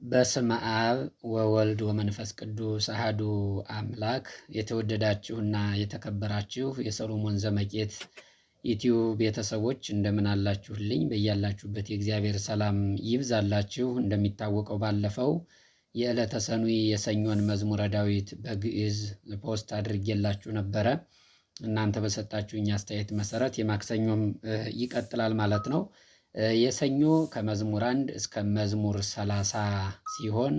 በስመ አብ ወወልድ ወመንፈስ ቅዱስ አሐዱ አምላክ። የተወደዳችሁና የተከበራችሁ የሰሎሞን ዘመቄት ዩቲዩብ ቤተሰቦች እንደምን አላችሁልኝ? በያላችሁበት የእግዚአብሔር ሰላም ይብዛላችሁ። እንደሚታወቀው ባለፈው የዕለተ ሰኑይ የሰኞን መዝሙረ ዳዊት በግዕዝ post አድርጌላችሁ ነበረ። እናንተ በሰጣችሁኝ አስተያየት መሰረት የማክሰኞም ይቀጥላል ማለት ነው። የሰኞ ከመዝሙር 1 እስከ መዝሙር 30 ሲሆን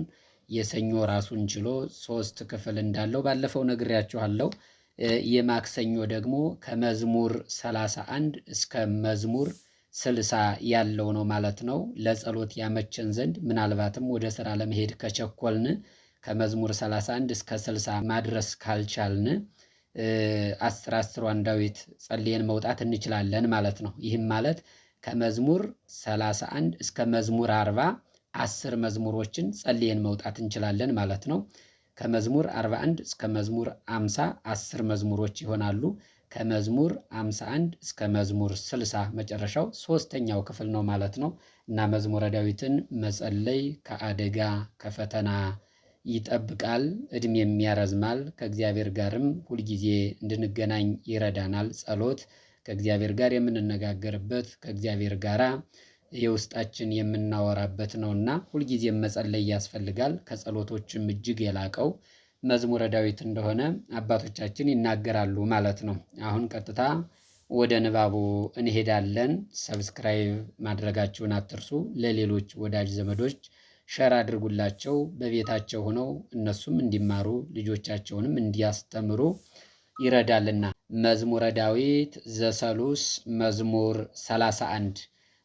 የሰኞ ራሱን ችሎ ሶስት ክፍል እንዳለው ባለፈው ነግሬያችኋለሁ። የማክሰኞ ደግሞ ከመዝሙር 31 እስከ መዝሙር 60 ያለው ነው ማለት ነው። ለጸሎት ያመቸን ዘንድ ምናልባትም ወደ ስራ ለመሄድ ከቸኮልን ከመዝሙር 31 እስከ 60 ማድረስ ካልቻልን አስር አስሯን ዳዊት ጸልየን መውጣት እንችላለን ማለት ነው። ይህም ማለት ከመዝሙር 31 እስከ መዝሙር 40 10 መዝሙሮችን ጸልየን መውጣት እንችላለን ማለት ነው። ከመዝሙር 41 እስከ መዝሙር 50 10 መዝሙሮች ይሆናሉ። ከመዝሙር 51 እስከ መዝሙር 60 መጨረሻው ሶስተኛው ክፍል ነው ማለት ነው። እና መዝሙረ ዳዊትን መጸለይ ከአደጋ ከፈተና ይጠብቃል፣ እድሜም ያረዝማል፣ ከእግዚአብሔር ጋርም ሁልጊዜ እንድንገናኝ ይረዳናል። ጸሎት ከእግዚአብሔር ጋር የምንነጋገርበት ከእግዚአብሔር ጋር የውስጣችን የምናወራበት ነውና ሁልጊዜም መጸለይ ያስፈልጋል። ከጸሎቶችም እጅግ የላቀው መዝሙረ ዳዊት እንደሆነ አባቶቻችን ይናገራሉ ማለት ነው። አሁን ቀጥታ ወደ ንባቡ እንሄዳለን። subscribe ማድረጋችሁን አትርሱ። ለሌሎች ወዳጅ ዘመዶች share አድርጉላቸው። በቤታቸው ሆነው እነሱም እንዲማሩ ልጆቻቸውንም እንዲያስተምሩ ይረዳልና። መዝሙረ ዳዊት ዘሰሉስ መዝሙር 31።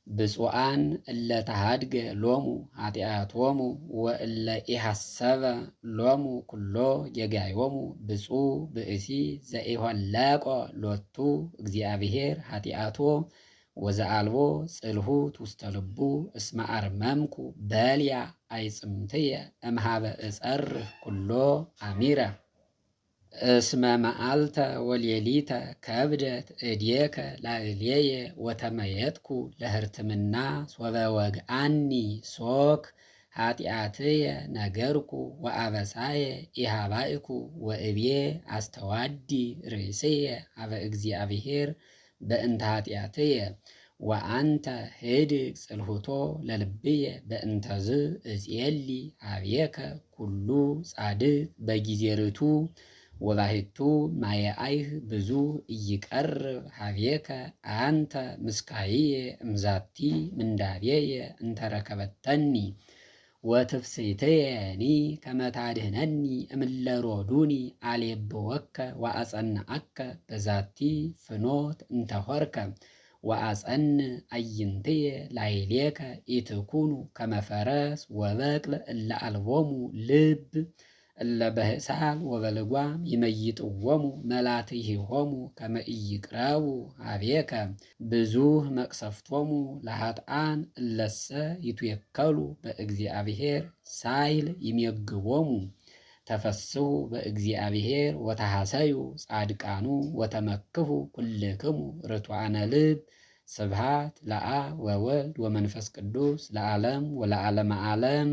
ብፁዓን እለ ተሃድገ ሎሙ ኃጢአቶሙ ወእለ ኢሐሰበ ሎሙ ኩሎ ጌጋዮሙ። ብፁዕ ብእሲ ዘኢሖለቆ ሎቱ እግዚአብሔር ኃጢአቶ ወዘአልቦ ጽልሁት ውስተ ልቡ። እስመ አርመምኩ በልያ አይጽምትየ እምሃበ እጸርህ ኩሎ አሚረ። እስመ መዓልተ ወሌሊተ ከብደት እዴከ ላዕሌየ ወተመየጥኩ ለህርትምና ሶበ ወግአኒ ሶክ። ኃጢአትየ ነገርኩ ወአበሳየ ኢሃባእኩ ወእቤ አስተዋዲ ርእስየ ኀበ እግዚአብሔር በእንተ ኃጢአትየ ወአንተ ህድግ ጽልሁቶ ለልብየ። በእንተዝ እጼሊ ኀቤከ ኩሉ ጻድቅ በጊዜ ርቱ ወባሕቱ ማየ አይህ ብዙ ኢይቀርብ ኀቤከ። አንተ ምስካይየ እምዛቲ ምንዳቤየ እንተረከበተኒ ወትፍስሕትየኒ ከመ ታድኅነኒ እምእለ ሮዱኒ። አሌብወከ ወአጸንዐከ በዛቲ ፍኖት እንተ ሖርከ ወአጸንዕ አዕይንትየ ላዕሌከ። ኢትኩኑ ከመ ፈረስ ወበቅል እለ አልቦሙ ልብ እለ በሕሳል ወበልጓም ይመይጥዎሙ መላትሂሆሙ ከመ ኢይቅረቡ ኀቤከ። ብዙኅ መቅሰፍቶሙ ለኃጥኣን እለሰ ይትዌከሉ በእግዚአብሔር ሳይል ይሜግቦሙ። ተፈስሑ በእግዚአብሔር ወተሐሰዩ ጻድቃኑ ወተመክሁ ኩልክሙ ርቱዓነ ልብ። ስብሃት ለአብ ወወልድ ወመንፈስ ቅዱስ ለዓለም ወለዓለመ ዓለም።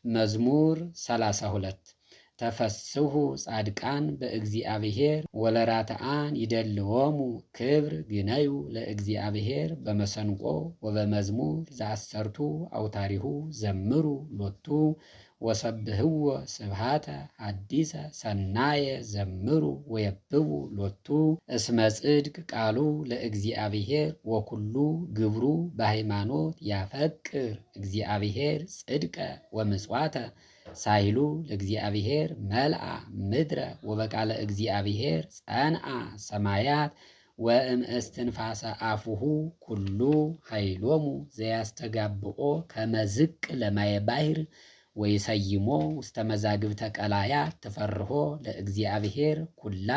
መዝሙር 32። ተፈስሑ ጻድቃን በእግዚአብሔር ወለራትዓን ይደልዎሙ ክብር። ግነዩ ለእግዚአብሔር በመሰንቆ ወበመዝሙር ዘአሰርቱ አውታሪሁ። ዘምሩ ሎቱ ወሰብህዎ ስብሃተ ሐዲሰ ሰናየ። ዘምሩ ወየብቡ ሎቱ። እስመ ጽድቅ ቃሉ ለእግዚአብሔር ወኩሉ ግብሩ በሃይማኖት። ያፈቅር እግዚአብሔር ጽድቀ ወምጽዋተ። ሳይሉ ለእግዚአብሔር መልአ ምድረ ወበቃለ እግዚአብሔር ጸንአ ሰማያት። ወእምእስትንፋሰ አፉሁ ኩሉ ኃይሎሙ። ዘያስተጋብኦ ከመዝቅ ለማየ ባሕር ወይሰይሞ ውስተ መዛግብተ ቀላያት። ትፈርሆ ለእግዚአብሔር ኩላ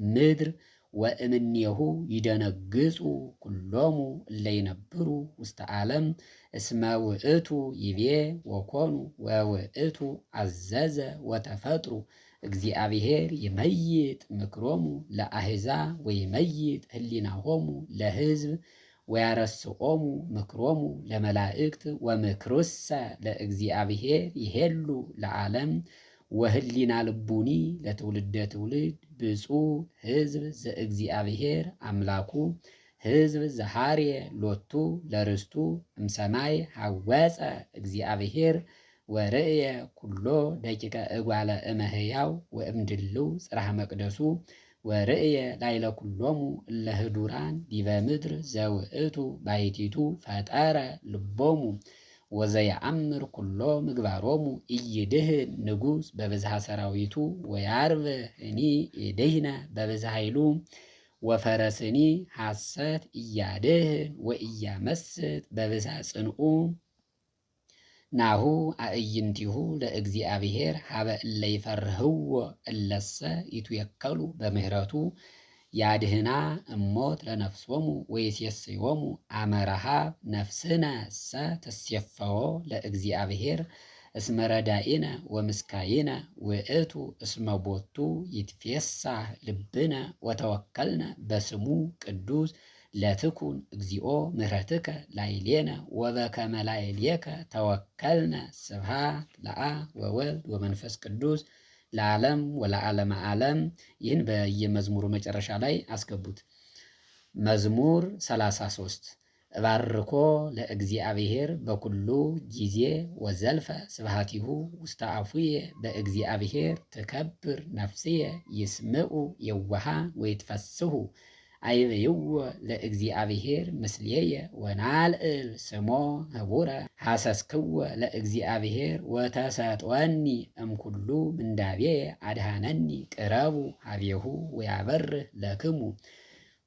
ምድር ወእምኔሁ ይደነግጹ ኩሎሙ እለ ይነብሩ ውስተ ዓለም። እስመ ውእቱ ይቤ ወኮኑ ወውእቱ አዘዘ ወተፈጥሩ። እግዚአብሔር ይመይጥ ምክሮሙ ለአሕዛብ ወይመይጥ ህሊናሆሙ ለሕዝብ። ወያረስዖሙ ምክሮሙ ለመላእክት ወምክሩሰ ለእግዚአብሔር ይሄሉ ለዓለም ወህሊና ልቡኒ ለትውልደ ትውልድ። ብፁዕ ሕዝብ ዘእግዚአብሔር አምላኩ ሕዝብ ዘሐርየ ሎቱ ለርስቱ። እምሰማይ ሐወፀ እግዚአብሔር ወርእየ ኩሎ ደቂቀ እጓለ እመሕያው ወእምድልው ጽርሐ መቅደሱ ወርእየ ላዕለ ኩሎሙ እለ ህዱራን ዲበ ምድር ዘውእቱ ባሕቲቱ ፈጠረ ልቦሙ ወዘየአምር ኩሎ ምግባሮሙ። ኢይድህን ንጉሥ በብዝሃ ሰራዊቱ ወያርብህኒ ኢድህነ በብዝሃ ኃይሉ ወፈረስኒ ሐሰት ኢያድህን ወኢያመስጥ በብዝሃ ጽንኡ። ናሁ አእይንቲሁ ለእግዚአብሔር ሀበ እለ ይፈርህዎ እለሰ ይትወከሉ በምህረቱ ያድህና እሞት ለነፍሶሙ ወይሴስዮሙ አመ ረሃብ። ነፍስነ ሰ ትሴፈዎ ለእግዚአብሔር እስመ ረዳኢነ ወምስካይነ ውእቱ እስመ ቦቱ ይትፌሳህ ልብነ ወተወከልነ በስሙ ቅዱስ። ለትኩን እግዚኦ ምህረትከ ላዕሌነ ወበከመ ላዕሌከ ተወከልነ። ስብሐት ለአብ ወወልድ ወመንፈስ ቅዱስ ለዓለም ወለዓለመ ዓለም። ይህን በየመዝሙሩ መጨረሻ ላይ አስገቡት። መዝሙር 33። እባርኮ ለእግዚአብሔር በኩሉ ጊዜ ወዘልፈ ስብሐቲሁ ውስተ አፉየ። በእግዚአብሔር ትከብር ነፍስየ ይስምዑ የዋሃን ወይትፈስሑ። አይብይዎ ለእግዚአብሔር ምስሌየ ወናልዕል ስሞ ህቡረ። ሐሰስክዎ ለእግዚአብሔር ወተሰጥወኒ እምኩሉ ምንዳቤየ አድኀነኒ። ቅረቡ ሀቤሁ ወያበርህ ለክሙ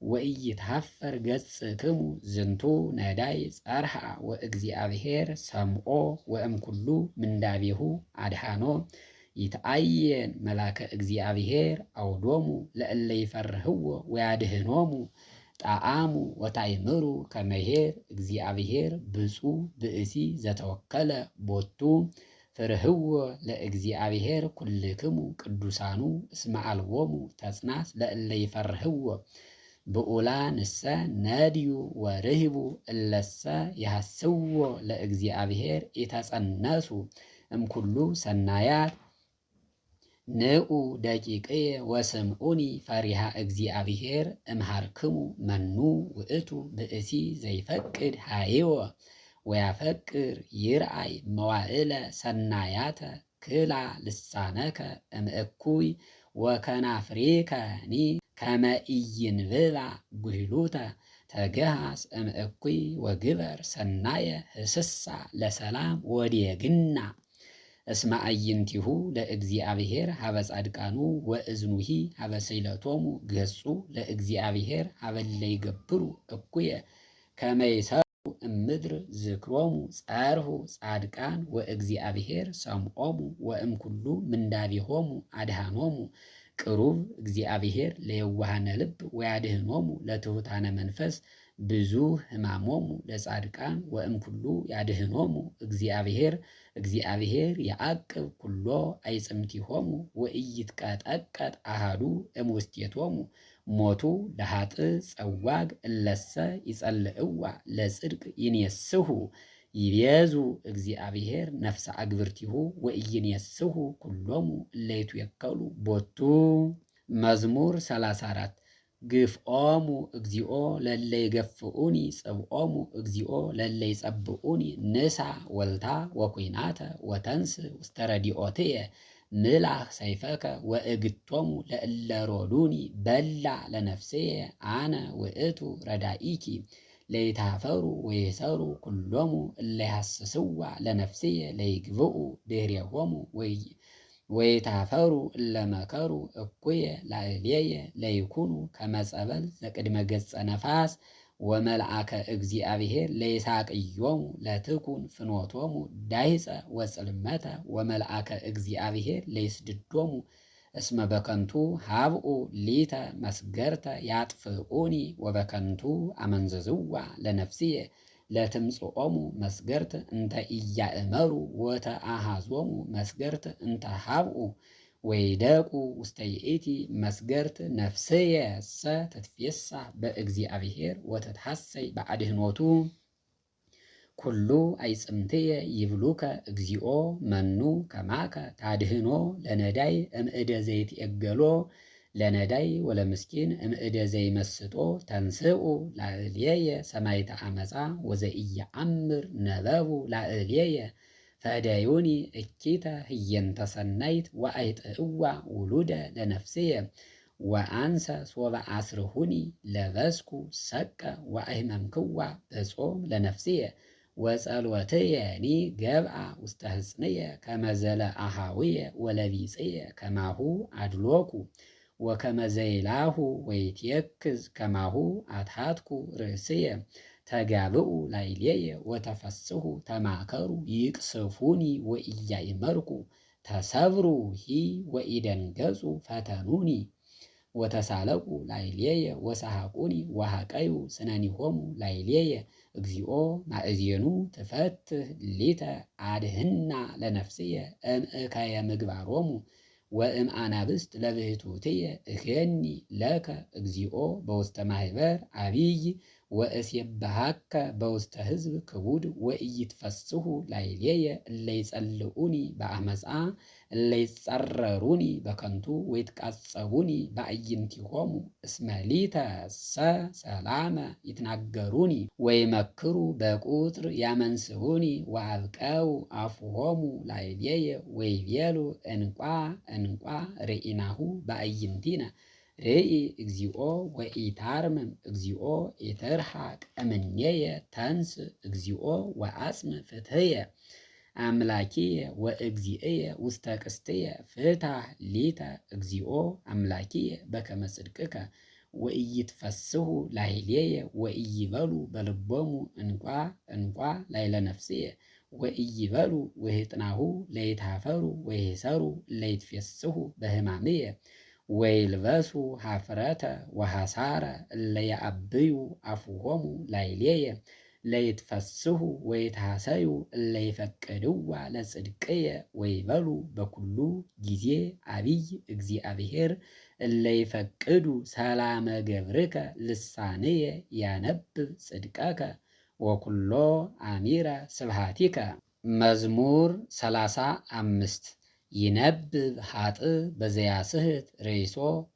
ወኢይትኀፈር ገጽክሙ። ዝንቱ ነዳይ ጸርሐ ወእግዚአብሔር ሰምዖ ወእምኩሉ ምንዳቤሁ አድኀኖ። ይትአየን መላከ እግዚአብሔር አውዶሙ ለእለ ይፈርህዎ ወያድህኖሙ። ጣዕሙ ወታእምሩ ከመ ኄር እግዚአብሔር ብፁዕ ብእሲ ዘተወከለ ቦቱ። ፍርህዎ ለእግዚአብሔር ኩልክሙ ቅዱሳኑ እስመ አልቦሙ ተጽናት ለእለ ይፈርህዎ። ብዑላንሰ ነድዩ ወርህቡ እለሰ ይሐስዎ ለእግዚአብሔር ኢተጸነሱ እምኩሉ ሰናያት። ንዑ ደቂቅየ ወስምዑኒ ፈሪሃ እግዚአብሔር እምሃርክሙ። መኑ ውእቱ ብእሲ ዘይፈቅድ ሃይወ ወያፈቅር ይርአይ መዋዕለ ሰናያተ? ክላ ልሳነከ እምእኩይ ወከናፍሪከኒ ከመ ኢይንብባ ጉሂሉተ። ተገሃስ እምእኩይ ወግበር ሰናየ ህስሳ ለሰላም ወዴግና። እስመ አዕይንቲሁ ለእግዚአብሔር ሀበ ጻድቃኑ ወእዝኑሂ ሀበ ስእለቶሙ። ገጹ ለእግዚአብሔር ሀበ እለ ይገብሩ እኩየ ከመ ይሰሩ እምድር ዝክሮሙ። ጸርሁ ጻድቃን ወእግዚአብሔር ሰምዖሙ ወእምኩሉ ምንዳቤሆሙ አድኀኖሙ። ቅሩብ እግዚአብሔር ለየዋሃነ ልብ ወያድህኖሙ ለትሑታነ መንፈስ። ብዙ ሕማሞሙ ለጻድቃን ወእምኩሉ ያድህኖሙ እግዚአብሔር። እግዚአብሔር የዐቅብ ኩሎ አዕጽምቲሆሙ ወኢይትቀጠቀጥ አሐዱ እምውስቴቶሙ። ሞቱ ለኃጥእ ጸዋግ እለሰ ይጸልእዋ ለጽድቅ ይኔስሑ። ይቤዙ እግዚአብሔር ነፍሰ አግብርቲሁ ወኢይኔስሑ ኩሎሙ እለ ይትወከሉ ቦቱ። መዝሙር 34። ግፍኦሙ እግዚኦ ለለ ይገፍኡኒ ጽብኦሙ እግዚኦ ለለ ይጸብኡኒ። ንሳ ወልታ ወኩናተ ወተንስ ውስተ ረዲኦትየ። ምላህ ሰይፈከ ወእግቶሙ ለእለ ሮዱኒ። በላ ለነፍስየ አነ ውእቱ ረዳኢኪ። ለይታፈሩ ወይሰሩ ኩሎሙ እለ ይሐስስዋ ለነፍስየ ለይግብኡ ድኅሬሆሙ። ወይታፈሩ እለ መከሩ እኩየ ላዕሌየ ለይኩኑ ከመ ጸበል ዘቅድመ ገጸ ነፋስ። ወመልአከ እግዚአብሔር ለይሳቅዮሙ ለትኩን ፍኖቶሙ ዳይፀ ወጽልመተ ወመልአከ እግዚአብሔር ለይስድዶሙ። እስመ በከንቱ ሀብኡ ሊተ መስገርተ ያጥፍኡኒ ወበከንቱ አመንዘዝዋ ለነፍስየ። ለትምጽኦሙ መስገርት እንተ ኢያእመሩ ወተአሃዞሙ መስገርት እንተ ሀብኡ። ወይደቁ ውስተ ይእቲ መስገርት ነፍስየሰ ትትፌሳህ በእግዚአብሔር ወትትሐሰይ በአድኅኖቱ። ኩሉ አይጽምትየ ይብሉከ እግዚኦ መኑ ከማከ ታድህኖ ለነዳይ እምእደ ዘይትዔገሎ ለነዳይ ወለምስኪን እምእደ ዘይመስጦ። ተንስኡ ላዕሌየ ሰማዕተ ዓመፃ ወዘኢየአምር ነበቡ ላዕሌየ ፈደዩኒ እኪተ ህየንተ ሰናይት ወአይጥእዋ ውሉደ ለነፍስየ። ወአንሰ ሶበ አስርሁኒ ለበስኩ ሰቀ ወአህመምክዋ በጾም ለነፍስየ ወጸሎትየኒ ገብአ ውስተ ህፅንየ ከመዘለ አሃውየ ወለቢጽየ ከማሁ አድሎኩ ወከመዘይላሁ ወይትየክዝ ከማሁ አትሃትኩ ርእስየ። ተጋብኡ ላዕሌየ ወተፈስሑ ተማከሩ ይቅስፉኒ ወኢያእመርኩ ተሰብሩ ሂ ወኢደንገጹ ፈተኑኒ ወተሳለቁ ላዕሌየ ወሰሐቁኒ ወሃቀዩ ስነኒሆሙ ላዕሌየ። እግዚኦ ማእዜኑ ትፈትህ ሊተ አድህና ለነፍስየ እምእከየ ምግባሮሙ ወእምአናብስት ለብህቱትየ። እኬኒ ለከ እግዚኦ በውስተ ማህበር አቢይ ወእሴብሐከ በውስተ ህዝብ ክቡድ። ወኢይትፈስሑ ላዕሌየ እለ ይጸልኡኒ በአመፃ እለ ይጸረሩኒ በከንቱ ወይትቃጸቡኒ በአዕይንቲሆሙ። እስመ ሊተሰ ሰላመ ይትናገሩኒ ወይመክሩ በቁጥር ያመንስሁኒ ወአብቀው አፉሆሙ ላዕሌየ ወይቤሉ እንቋ እንቋ ርኢናሁ በአዕይንቲነ። ርኢ እግዚኦ ወኢታርምም እግዚኦ ኢትርሐቅ እምኔየ ተንስ እግዚኦ ወአጽም ፍትህየ አምላኪየ ወእግዚእየ ውስተ ቅስትየ ፍታህ ሊተ እግዚኦ አምላኪየ በከመ ጽድቅከ። ወኢይትፈስሑ ላዕሌየ ወኢይበሉ በልቦሙ እንቋ እንቋ ላዕለ ነፍስየ ወኢይበሉ ውህጥናሁ ለይትሃፈሩ ወይሰሩ ለይትፌስሑ በሕማምየ። ወይልበሱ ኀፍረተ ወሐሳረ እለ የዐብዩ አፉሆሙ ላዕሌየ ለይትፈስሑ ወይትሐሰዩ እለ ይፈቅድዋ ለጽድቅየ ወይበሉ በኩሉ ጊዜ አቢይ እግዚአብሔር እለ ይፈቅዱ ሰላመ ገብርከ። ልሳንየ ያነብብ ጽድቀከ ወኩሎ አሚረ ስብሐቲከ። መዝሙር 35። ይነብብ ኃጥእ በዘያስሕት ርእሶ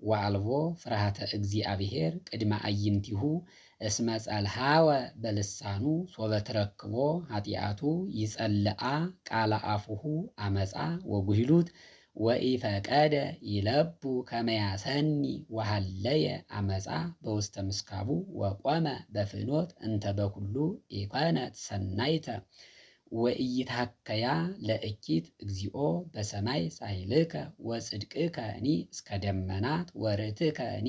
ወአልቦ ፍርሃተ እግዚአብሔር ቅድመ አዕይንቲሁ። እስመ ጸልሃወ በልሳኑ ሶበ ትረክቦ ኃጢአቱ ይጸልአ ቃለ አፉሁ አመፃ ወጉሂሉት። ወኢፈቀደ ይለቡ ከመያሰኒ ወሃለየ አመፃ በውስተ ምስካቡ ወቆመ በፍኖት እንተ በኩሉ ኢኮነት ሰናይተ። ወኢይትሐከያ ለእኪት እግዚኦ በሰማይ ሣህልከ ወጽድቅከኒ እስከ ደመናት ወርትከኒ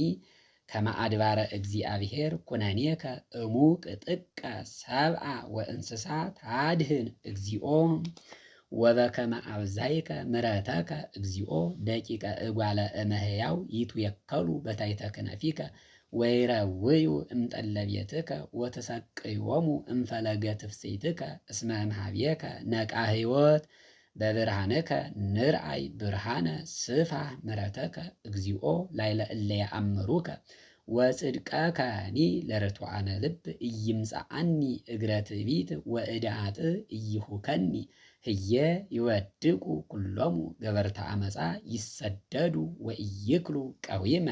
ከመ አድባረ እግዚአብሔር ኩነኔከ እሙቅ ጥቀ ሰብአ ወእንስሳ ታድህን እግዚኦ። ወበከመ አብዛይከ ምረተከ እግዚኦ ደቂቀ እጓለ እመሕያው ይትዌከሉ በታሕተ ክነፊከ ወይረውዩ እምጠለ ቤትከ ወተሰቅዮሙ እምፈለገ ትፍሥሕትከ። እስመ እምኀቤከ ነቃ ሕይወት በብርሃንከ ንርአይ ብርሃነ ስፋህ ምረተከ እግዚኦ ላዕለ እለ ያአምሩከ ወጽድቀከኒ ለርቱዓነ ልብ። ኢይምጽአኒ እግረ ትዕቢት ወእደ ኃጥእ ኢይሁከኒ ህየ ይወድቁ ኩሎሙ ገበርተ ዓመፃ ይሰደዱ ወኢይክሉ ቀዊመ።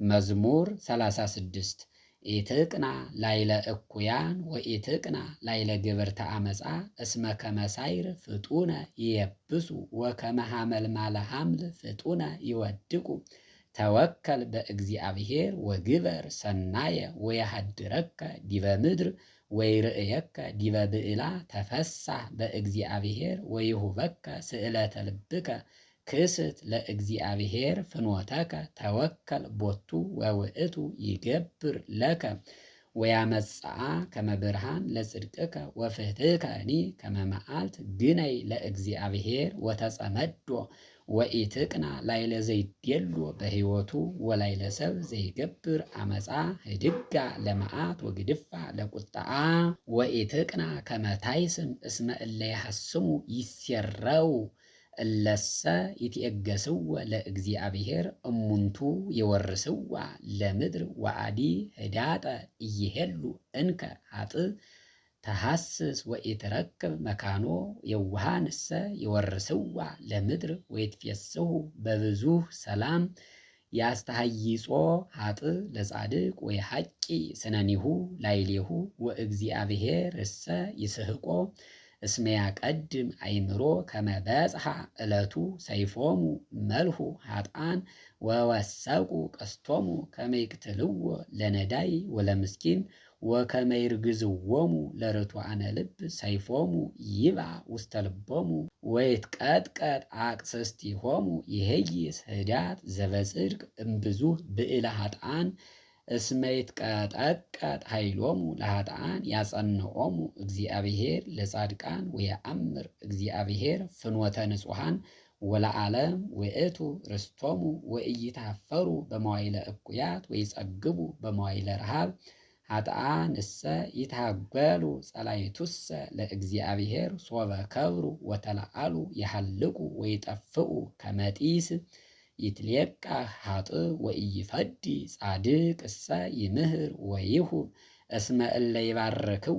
መዝሙር 36። ኢትቅና ላዕለ እኩያን ወኢትቅና ላዕለ ገበርተ ዓመፃ እስመ ከመ ሳይር ፍጡነ ይየብሱ ወከመ ሐመልማለ ሐምል ፍጡነ ይወድቁ። ተወከል በእግዚአብሔር ወግበር ሰናየ ወየሃድረከ ዲበ ምድር ወይርእየከ ዲበ ብዕላ። ተፈሳህ በእግዚአብሔር ወይሁበከ ስእለተ ልብከ ክስት ለእግዚአብሔር ፍኖተከ ተወከል ቦቱ ወውእቱ ይገብር ለከ። ወያመጽአ ከመ ብርሃን ለጽድቅከ ወፍትሕከኒ ከመ መዓልት። ግነይ ለእግዚአብሔር ወተጸመዶ ወኢትቅና ላዕለ ዘይዴሎ በሕይወቱ ወላዕለ ሰብእ ዘይገብር አመፃ። ህድጋ ለመዓት ወግድፋ ለቁጥዓ ወኢትቅና ከመ ታይስም እስመ እለ ይሐስሙ ይሴረው እለሰ ይትኤገስወ ለእግዚአብሔር እሙንቱ ይወርስዋ ለምድር ወአዲ ህዳጠ ኢይሄሉ እንከ ኃጥእ ተሐስስ ወኢትረክብ መካኖ የዋሃንሰ ይወርስዋ ለምድር ወይትፌስሑ በብዙህ ሰላም። ያስተሐይጾ ኃጥእ ለጻድቅ ወይሐቂ ስነኒሁ ላዕሌሁ ወእግዚአብሔር እሰ ይስሕቆ። እስመ ያቀድም አእምሮ ከመ በጽሐ ዕለቱ ሰይፎሙ መልሁ ኃጥአን ወወሰቁ ቀስቶሙ ከመ ይቅትልዎ ለነዳይ ወለምስኪን ወከመ ይርግዝዎሙ ለርቱዓነ ልብ። ሰይፎሙ ይባ ውስተ ልቦሙ ወይትቀጥቀጥ አቅስስቲሆሙ። ይሄይስ ህዳት ዘበጽድቅ እምብዙህ ብዕለ ኃጥአን እስመ ይትቀጠቀጥ ኃይሎሙ ለኃጥአን። ያጸንዖሙ እግዚአብሔር ለጻድቃን ወየአምር እግዚአብሔር ፍኖተ ንጹሐን ወለዓለም ውእቱ ርስቶሙ። ወኢይታፈሩ በመዋዕለ እኩያት ወይጸግቡ በመዋዕለ ረሃብ። ኃጥአን እሰ ይታገሉ ጸላይቱሰ ለእግዚአብሔር ሶበ ከብሩ ወተለዓሉ የሐልቁ ወይጠፍኡ ከመጢስ። ይትሌቃህ ኃጥእ ወኢይፈዲ ጻድቅ እሰ ይምህር ወይሁብ። እስመ እለ ይባርክዎ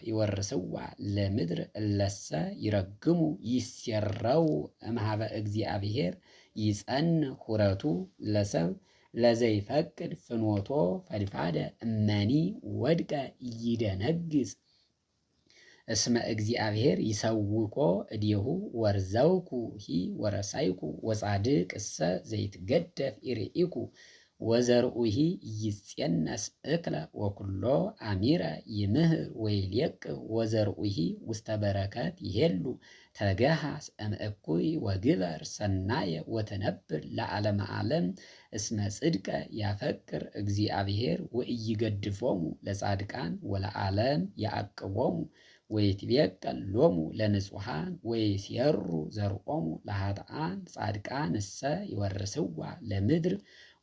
ይወርስዋ ለምድር እለሰ ይረግሙ ይሴረው እምሃበ እግዚአብሔር። ይጸን ሁረቱ ለሰብ ለዘይፈቅድ ፍኖቶ ፈድፋደ እመኒ ወድቀ ይደነግጽ። እስመ እግዚአብሔር ይሰውቆ እዴሁ ወርዘውኩ ሂ ወረሳይኩ ወጻድቅ እሰ ዘይትገደፍ ኢርኢኩ ወዘርኡሂ ይጼነስ እክለ። ወኩሎ አሚረ ይምህር ወይሌቅ ወዘርኡሂ ውስተ በረከት ይሄሉ። ተገሃስ እምእኩይ ወግበር ሰናየ ወትነብር ለዓለመ ዓለም። እስመ ጽድቀ ያፈቅር እግዚአብሔር ወኢይገድፎሙ ለጻድቃን ወለዓለም ያዕቅቦሙ ወይትቤቀል ሎሙ ለንጹሐን ወይሴሩ ዘርኦሙ ለኃጥአን። ጻድቃን እሰ ይወርስዋ ለምድር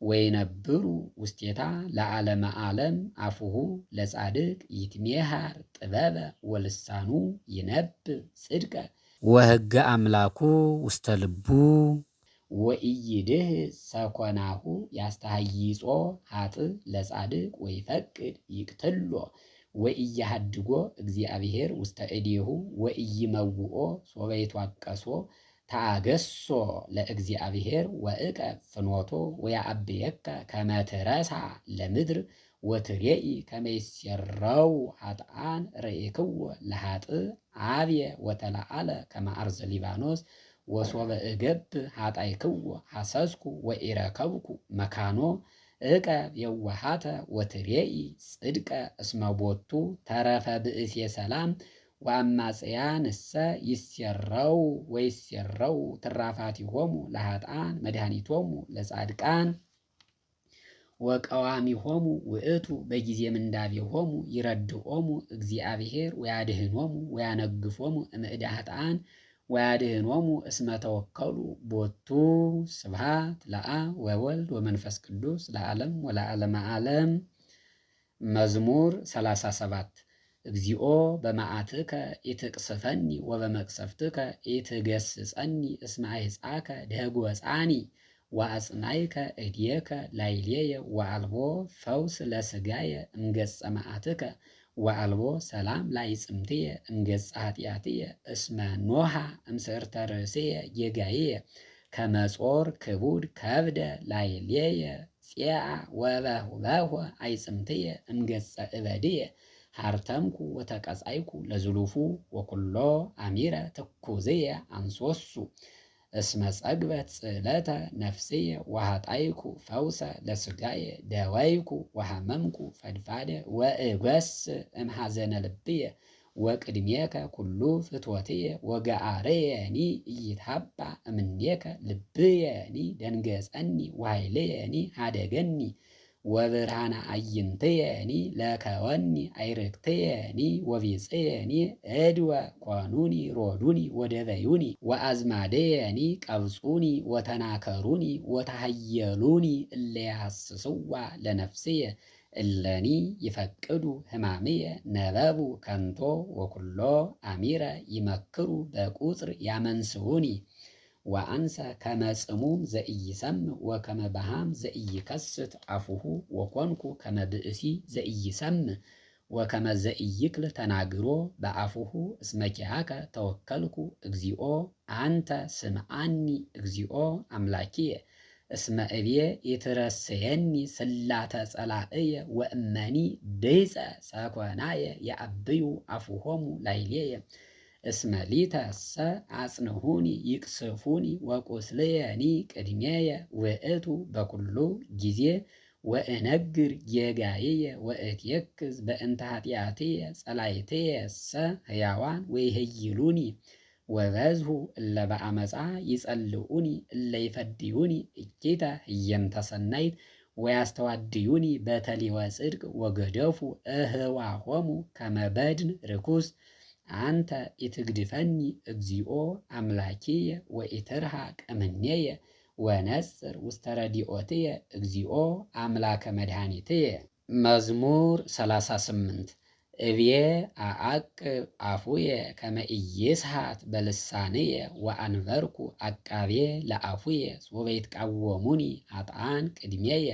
ወይነብሩ ውስቴታ ለዓለመ ዓለም። አፉሁ ለጻድቅ ይትሜሃር ጥበበ ወልሳኑ ይነብብ ጽድቀ። ወሕገ አምላኩ ውስተ ልቡ ወኢይድህ ሰኮናሁ። ያስተሐይጾ ኃጥእ ለጻድቅ ወይፈቅድ ይቅትሎ ወኢያሃድጎ እግዚአብሔር ውስተ እዴሁ ወኢይመውኦ ሶበ ይትዋቀሶ። ተአገሶ ለእግዚአብሔር ወእቀ ፍኖቶ ወያዐብየከ ከመ ትረሳ ለምድር ወትሬኢ ከመ ይሴረው ኃጥአን። ርእይክዎ ለኃጥእ ዐብየ ወተለዓለ ከመ አርዘ ሊባኖስ። ወሶበ እገብ ኃጣይክዎ ሐሰስኩ ወኢረከብኩ መካኖ። እቀብ የዋሃተ ወትሬኢ ጽድቀ እስመ ቦቱ ተረፈ ብእሴ ሰላም። ወአማጽያን እሰ ይሴረው ወይሴረው ትራፋቲሆሙ ለኃጥአን መድኃኒቶሙ ለጻድቃን ወቀዋሚሆሙ ውእቱ በጊዜ ምንዳቤሆሙ። ይረድኦሙ እግዚአብሔር ወያድህኖሙ ወያነግፎሙ እምእደ ኃጥአን ወያድህኖሙ እስመ ተወከሉ ቦቱ። ስብሐት ለአብ ወወልድ ወመንፈስ ቅዱስ ለዓለም ወለዓለመ ዓለም። መዝሙር 37። እግዚኦ በመዓትከ ኢትቅስፈኒ ወበመቅሰፍትከ ኢትገስጸኒ። እስመ አይጻከ ደኅጐጻኒ ወአጽናይከ እድየከ ላዕሌየ። ወአልቦ ፈውስ ለሥጋየ እምገጸ መዓትከ ወአልቦ ሰላም ላዕጽምትየ እምገጸ ኃጢአትየ። እስመ ኖሃ እምስዕርተ ርእስየ ጌጋየ ከመ ጾር ክቡድ ከብደ ላዕሌየ ፄአ ወበሁበሆ አዕጽምትየ እምገጸ እበድየ። ሀርተምኩ ወተቀጻይኩ ለዝሉፉ ወኩሎ አሚረ ትኩዝየ አንሶሱ። እስመ ጸግበት ጽዕለተ ነፍስየ ወሃጣይኩ ፈውሰ ለሥጋየ። ደወይኩ ወሐመምኩ ፈድፋደ ወእጐስ እምሐዘነ ልብየ። ወቅድሜከ ኩሉ ፍትወትየ ወገአርየኒ ኢይትሃባ እምኔከ። ልብየኒ ደንገጸኒ ወኃይልየኒ ሀደገኒ ወብርሃነ አዕይንትየኒ ለከወኒ። አዕርክትየኒ ወቢጽየኒ እድወ ኮኑኒ ሮዱኒ ወደበዩኒ። ወአዝማድየኒ ቀብጹኒ ወተናከሩኒ ወተሃየሉኒ እለ ያሐስስዋ ለነፍስየ እለኒ ይፈቅዱ ሕማምየ ነበቡ ከንቶ ወኩሎ አሚረ ይመክሩ በቁጽር ያመንስዉኒ። ወአንሰ ከመ ጽሙም ዘኢይሰምዕ ወከመ በሃም ዘኢይከስት አፉሁ ወኮንኩ ከመ ብእሲ ዘኢይሰምዕ ወከመ ዘኢይክል ተናግሮ በአፉሁ እስመ ኪያከ ተወከልኩ እግዚኦ አንተ ስምዓኒ እግዚኦ አምላኪየ እስመ እብየ ኢትረሰየኒ ስላተ ጸላእየ ወእመኒ ድፀ ሰኮናየ የአብዩ አፉሆሙ ላዕሌየ እስመ ሊተሰ አጽንሁኒ ይቅስፉኒ ወቁስልየኒ ቅድሜየ ውእቱ በኩሉ ጊዜ ወእነግር ጌጋይየ ወእትየክዝ በእንተ ኃጢአትየ ጸላእትየሰ ሕያዋን ወይሄይሉኒ ወበዝሁ እለ በአመፃ ይጸልኡኒ እለ ይፈድዩኒ እኪተ ህየንተ ሰናይት ወያስተዋድዩኒ በተሊወ ጽድቅ ወገደፉ እህዋሆሙ ከመ በድን ርኩስ አንተ ኢትግድፈኒ እግዚኦ አምላኪየ ወኢትርሐቅ እምኔየ ወነጽር ውስተ ረዲኦትየ እግዚኦ አምላከ መድኃኒትየ። መዝሙር 38። እብየ አአቅብ አፉየ ከመ ኢይስሐት በልሳንየ ወአንበርኩ አቃቤ ለአፉየ ሶበ ይትቃወሙኒ ኃጥኣን ቅድሜየ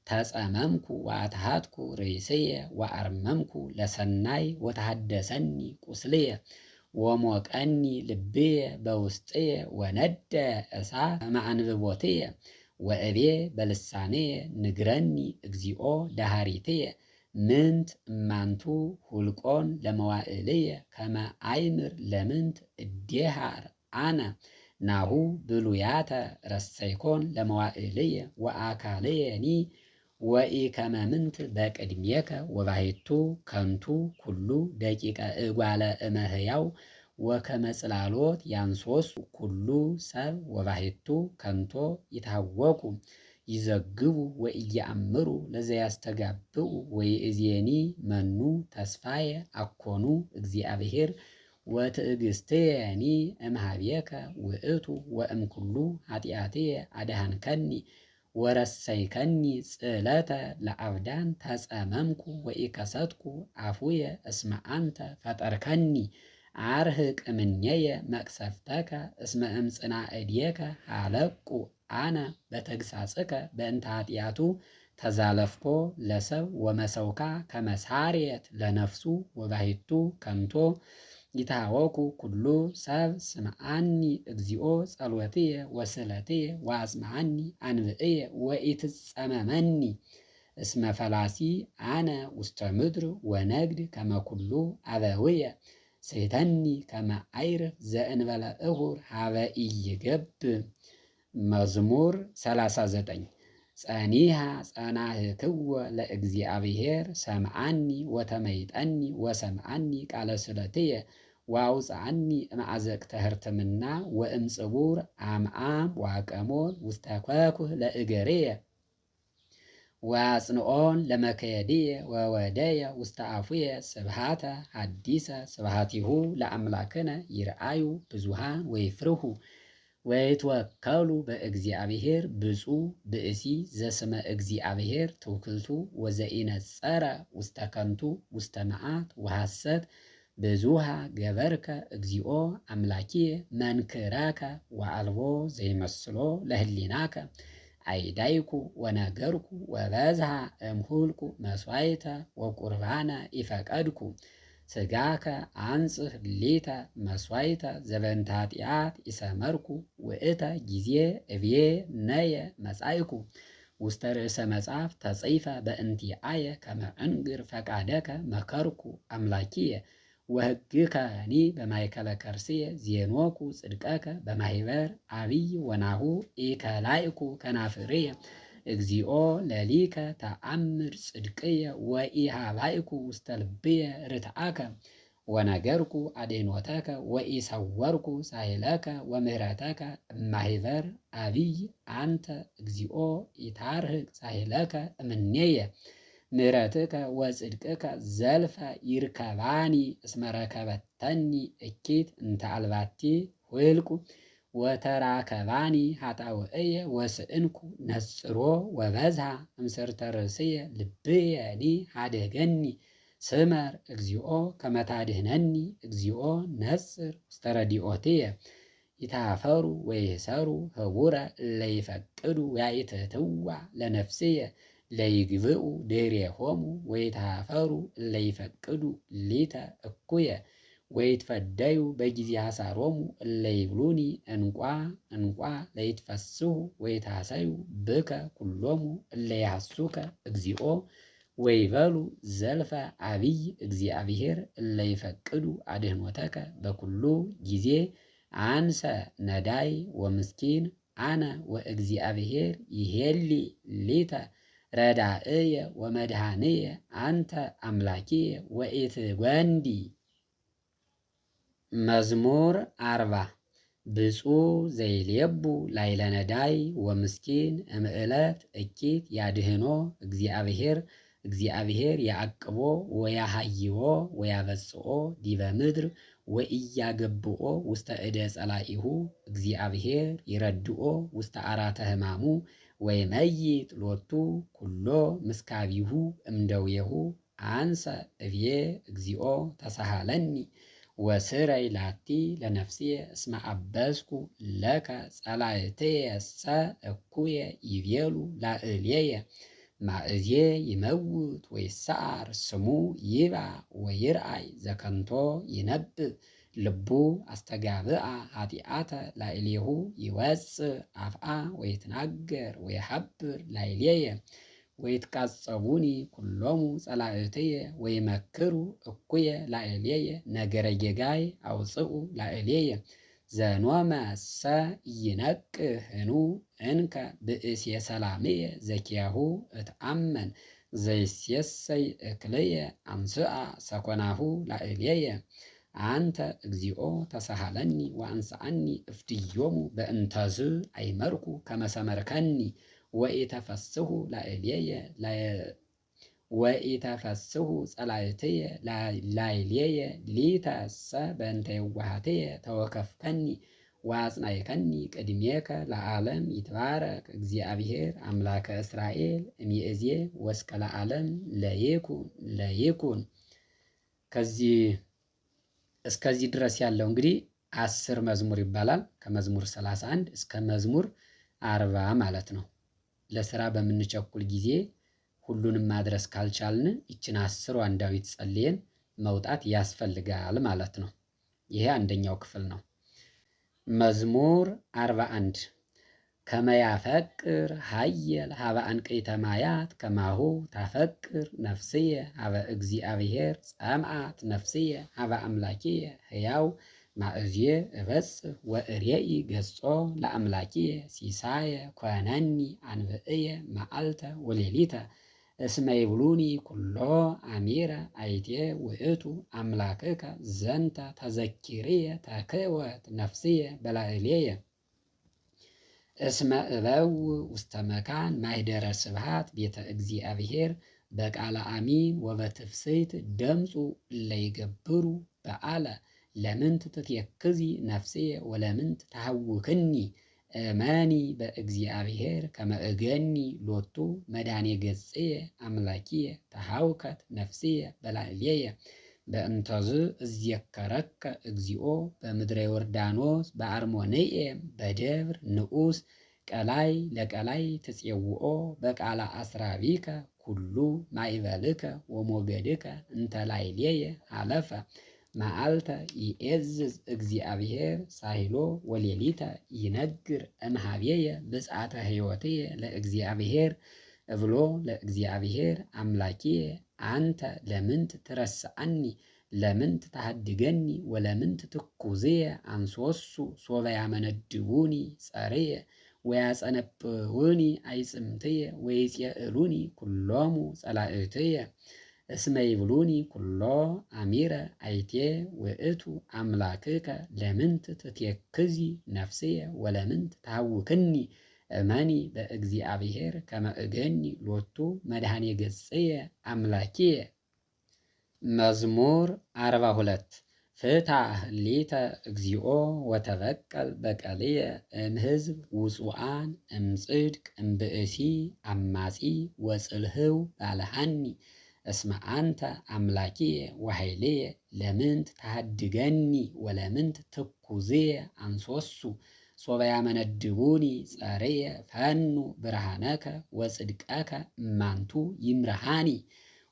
ተጸመምኩ ወአትሃትኩ ርእስየ ወአርመምኩ ለሰናይ ወተሃደሰኒ ቁስልየ ወሞቀኒ ልብየ በውስጥየ ወነደ እሳት እምአንብቦትየ ወእቤ በልሳንየ ንግረኒ እግዚኦ ዳሃሪትየ ምንት እማንቱ ሁልቆን ለመዋዕልየ ከመ አይምር ለምንት እዴሃር አነ ናሁ ብሉያተ ረሰይኮን ለመዋዕልየ ወአካልየኒ ወኢከመ ምንት በቅድሜከ ወባሕቱ ከንቱ ኩሉ ደቂቀ እጓለ እመሕያው ወከመ ጽላሎት ያንሶሱ ኩሉ ሰብ ወባሕቱ ከንቶ ይታወቁ ይዘግቡ ወኢየአምሩ ለዘያስተጋብኡ ወይእዜኒ መኑ ተስፋየ አኮኑ እግዚአብሔር ወትዕግስትየኒ እምኀቤከ ውእቱ ወእምኩሉ ኃጢአትየ አድኃንከኒ ወረሰይከኒ ጽለተ ለአብዳን ተጸመምኩ ወኢከሰትኩ አፉየ እስመ አንተ ፈጠርከኒ አርህቅ እምኔየ መቅሰፍተከ እስመ እምጽና እድየከ ሃለቁ አነ በተግሳጽከ በእንተ ኃጢአቱ ተዛለፍኮ ለሰብ ወመሰውካ ከመሳርየት ለነፍሱ ወባሂቱ ከንቶ ይታወኩ ኩሉ ሰብ ስምዓኒ እግዚኦ ጸሎትየ ወስለትየ ወአጽምዓኒ አንብእየ ወኢትጸመመኒ እስመ ፈላሲ አነ ውስተ ምድር ወነግድ ከመ ኩሉ አበውየ ስሕተኒ ከመ አይርፍ ዘእንበለ እሁር ሀበ ኢይገብ። መዝሙር 39። ጸኒሃ ጸናህክዎ ለእግዚአብሔር ሰምዓኒ ወተመይጠኒ ወሰምዓኒ ቃለ ስለትየ ወአውፅአኒ እምአዘቅተ ህርትምና ወእምጽቡር አምዓም ዋቀሞል ውስተ ኮኩህ ለእገርየ ወአጽንኦን ለመከየድየ ወወደየ ውስተ አፉየ ስብሃተ ሐዲሰ ስብሃቲሁ ለአምላክነ ይርአዩ ብዙሃን ወይፍርሁ ወይትወከሉ በእግዚአብሔር። ብፁዕ ብእሲ ዘስመ እግዚአብሔር ትውክልቱ ወዘኢነጸረ ውስተ ከንቱ ውስተ መዓት ወሐሰት። ብዙሃ ገበርከ እግዚኦ አምላኪየ መንክራከ ወአልቦ ዘይመስሎ ለህሊናከ። አይዳይኩ ወነገርኩ ወበዝሃ እምሁልኩ መስዋዕተ ወቁርባነ ኢፈቀድኩ ስጋከ አንጽህ ሊተ መስዋዕተ ዘበንተ ኃጢአት ኢሰመርኩ ውእተ ጊዜ እብዬ ነየ መጻይኩ ውስተ ርእሰ መጽሐፍ ተጽይፈ በእንቲአየ ከመ እንግር ፈቃደከ መከርኩ አምላኪየ ወሕግከኒ በማእከለ ከርስየ ዜኖኩ ጽድቀከ በማኅበር አብይ ወናሁ ኢከላይኩ ከናፍርየ እግዚኦ ለሊከ ተአምር ጽድቅየ ወኢሃባይኩ ውስተ ልብየ ርትዓከ ወነገርኩ አድኅኖተከ ወኢሰወርኩ ሳህለከ ወምህረተከ እማኅበር አብይ አንተ እግዚኦ ኢታርህቅ ሳህለከ እምኔየ ምሕረትከ ወጽድቅከ ዘልፈ ይርከባኒ እስመ ረከበተኒ እኪት እንተ አልባቲ ውልቁ ወተራከባኒ ኃጣውእየ ወስእንኩ ነጽሮ ወበዝሃ እምስርተ ርእስየ ልብየኒ ሀደገኒ ስመር እግዚኦ ከመታድህነኒ እግዚኦ ነጽር ውስተ ረዲኦትየ። ይታፈሩ ወይሰሩ ህቡረ ለይፈቅዱ ያይትትዋ ለነፍስየ ለይግብኡ ድኅሬሆሙ ወይታፈሩ ለይፈቅዱ ሊተ እኩየ ወይትፈደዩ በጊዜ ሐሳሮሙ እለይብሉኒ እንቋ እንቋ ለይትፈስሑ ወይታሰዩ ብከ ኩሎሙ እለይሐሱከ እግዚኦ ወይበሉ ዘልፈ አብይ እግዚአብሔር እለይፈቅዱ አድህኖተከ በኩሉ ጊዜ አንሰ ነዳይ ወምስኪን አነ ወእግዚአብሔር ይሄሊ ሊተ ረዳእየ ወመድኃንየ አንተ አምላኪየ ወኢትጐንዲ። መዝሙር 40። ብፁዕ ዘይሌቡ ላዕለ ነዳይ ወምስኪን እምዕለት እኪት ያድህኖ እግዚአብሔር። እግዚአብሔር ያዕቅቦ ወያሃይዎ ወያበጽኦ ዲበ ምድር ወኢያገብኦ ውስተ እደ ጸላኢሁ። እግዚአብሔር ይረድኦ ውስተ አራተ ሕማሙ ወይመይጥ ሎቱ ኩሎ ምስካቢሁ እምደዌሁ። አንሰ እብዬ እግዚኦ ተሳሃለኒ ወስረይ ላቲ ለነፍስየ እስመ አበስኩ ለከ። ጸላእትየሰ እኩየ ይቤሉ ላዕሌየ ማእዜ ይመውት ወይሰዓር ስሙ ይባ ወይርአይ ዘከንቶ ይነብብ። ልቡ አስተጋብአ ኃጢአተ ላዕሌሁ ይወፅእ አፍአ ወይትናገር ወይሐብር ላዕሌየ። ወይትቃጸቡኒ ኩሎሙ ጸላእትየ ወይመክሩ እኩየ ላዕሌየ ነገረ ጌጋይ አውፅኡ ላዕሌየ። ዘኖመሰ ኢይነቅህኑ እንከ ብእሴ ሰላምየ ዘኪያሁ እትአመን ዘይሴሰይ እክልየ አንስአ ሰኮናሁ ላዕሌየ። አንተ እግዚኦ ተሳሃለኒ ወአንስአኒ እፍድዮሙ በእንተዝ አይመርኩ ከመሰመርከኒ። ወኢተፈስሑ ላዕሌየ ወኢተፈስሑ ጸላእትየ ላዕሌየ ሊተሰ በእንተ የዋሃትየ ተወከፍከኒ ወአጽናዕከኒ ቅድሜከ ለዓለም። ይትባረክ እግዚአብሔር አምላከ እስራኤል እምይእዜ ወእስከ ለዓለም ለይኩን ለይኩን። ከዚህ እስከዚህ ድረስ ያለው እንግዲህ 10 መዝሙር ይባላል። ከመዝሙር 31 እስከ መዝሙር 40 ማለት ነው። ለስራ በምንቸኩል ጊዜ ሁሉንም ማድረስ ካልቻልን ይችን 10ሯን ዳዊት ጸልየን መውጣት ያስፈልጋል ማለት ነው። ይሄ አንደኛው ክፍል ነው። መዝሙር 41። ከመያፈቅር ሀየል ሀበ አንቅዕተ ማያት ከማሁ ታፈቅር ነፍስየ ሀበ እግዚአብሔር። ጸምአት ነፍስየ ሀበ አምላኪየ ሕያው። ማእዝየ እበጽሕ ወእሬኢ ገጾ ለአምላኪየ። ሲሳየ ኮነኒ አንብእየ መዓልተ ወሌሊተ። እስመ ይብሉኒ ኩሎ አሚረ አይቴ ውእቱ አምላክከ። ዘንተ ተዘኪርየ ተክወት ነፍስየ በላዕሌየ። እስመ እበው ውስተ መካን ማኅደረ ስብሐት ቤተ እግዚአብሔር። በቃለ አሚን ወበትፍስሕት ደምፁ እለይገብሩ በዓለ። ለምንት ትትየክዚ ነፍስየ ወለምንት ተሐውክኒ? እመኒ በእግዚአብሔር ከመ እገኒ ሎቱ መድኃኔ ገጽየ አምላኪየ። ተሐውከት ነፍስየ በላዕሌየ። በእንተዝ እዝየከረከ እግዚኦ በምድረ ዮርዳኖስ በአርሞንኤም በደብር ንዑስ። ቀላይ ለቀላይ ትፄውኦ በቃለ አስራቢከ ኩሉ ማዕበልከ ወሞገድከ እንተ ላዕሌየ አለፈ። መዓልተ ይኤዝዝ እግዚአብሔር ሳሂሎ ወሌሊተ ይነግር እምኀቤየ ብፅዓተ ሕይወትየ ለእግዚአብሔር። እብሎ ለእግዚአብሔር አምላኪየ አንተ ለምንት ትረስዐኒ? ለምንት ተሃድገኒ? ወለምንት ትኩዝየ አንሶሱ ሶበ ያመነድቡኒ ጸርየ ወያጸነብውኒ አይጽምትየ ወይጼእሉኒ ኩሎሙ ጸላእትየ? እስመ ይብሉኒ ኩሎ አሚረ አይቴ ውእቱ አምላክከ። ለምንት ትትየክዚ ነፍስየ ወለምንት ተሐውክኒ? እመኒ በእግዚአብሔር ከመ እገኒ ሎቱ መድኃኔ ገጽየ አምላኪየ። መዝሙር 42። ፍታሕ ሊተ እግዚኦ ወተበቀል በቀልየ እምሕዝብ ውፁአን እምጽድቅ እምብእሲ አማጺ ወጽልህው ባልሃኒ። እስመ አንተ አምላኪየ ወኃይልየ ለምንት ተሃድገኒ ወለምንት ትኩዝየ አንሶሱ ሶበ ያመነድቡኒ ጸርየ ፈኑ ብርሃነከ ወጽድቀከ እማንቱ ይምርሃኒ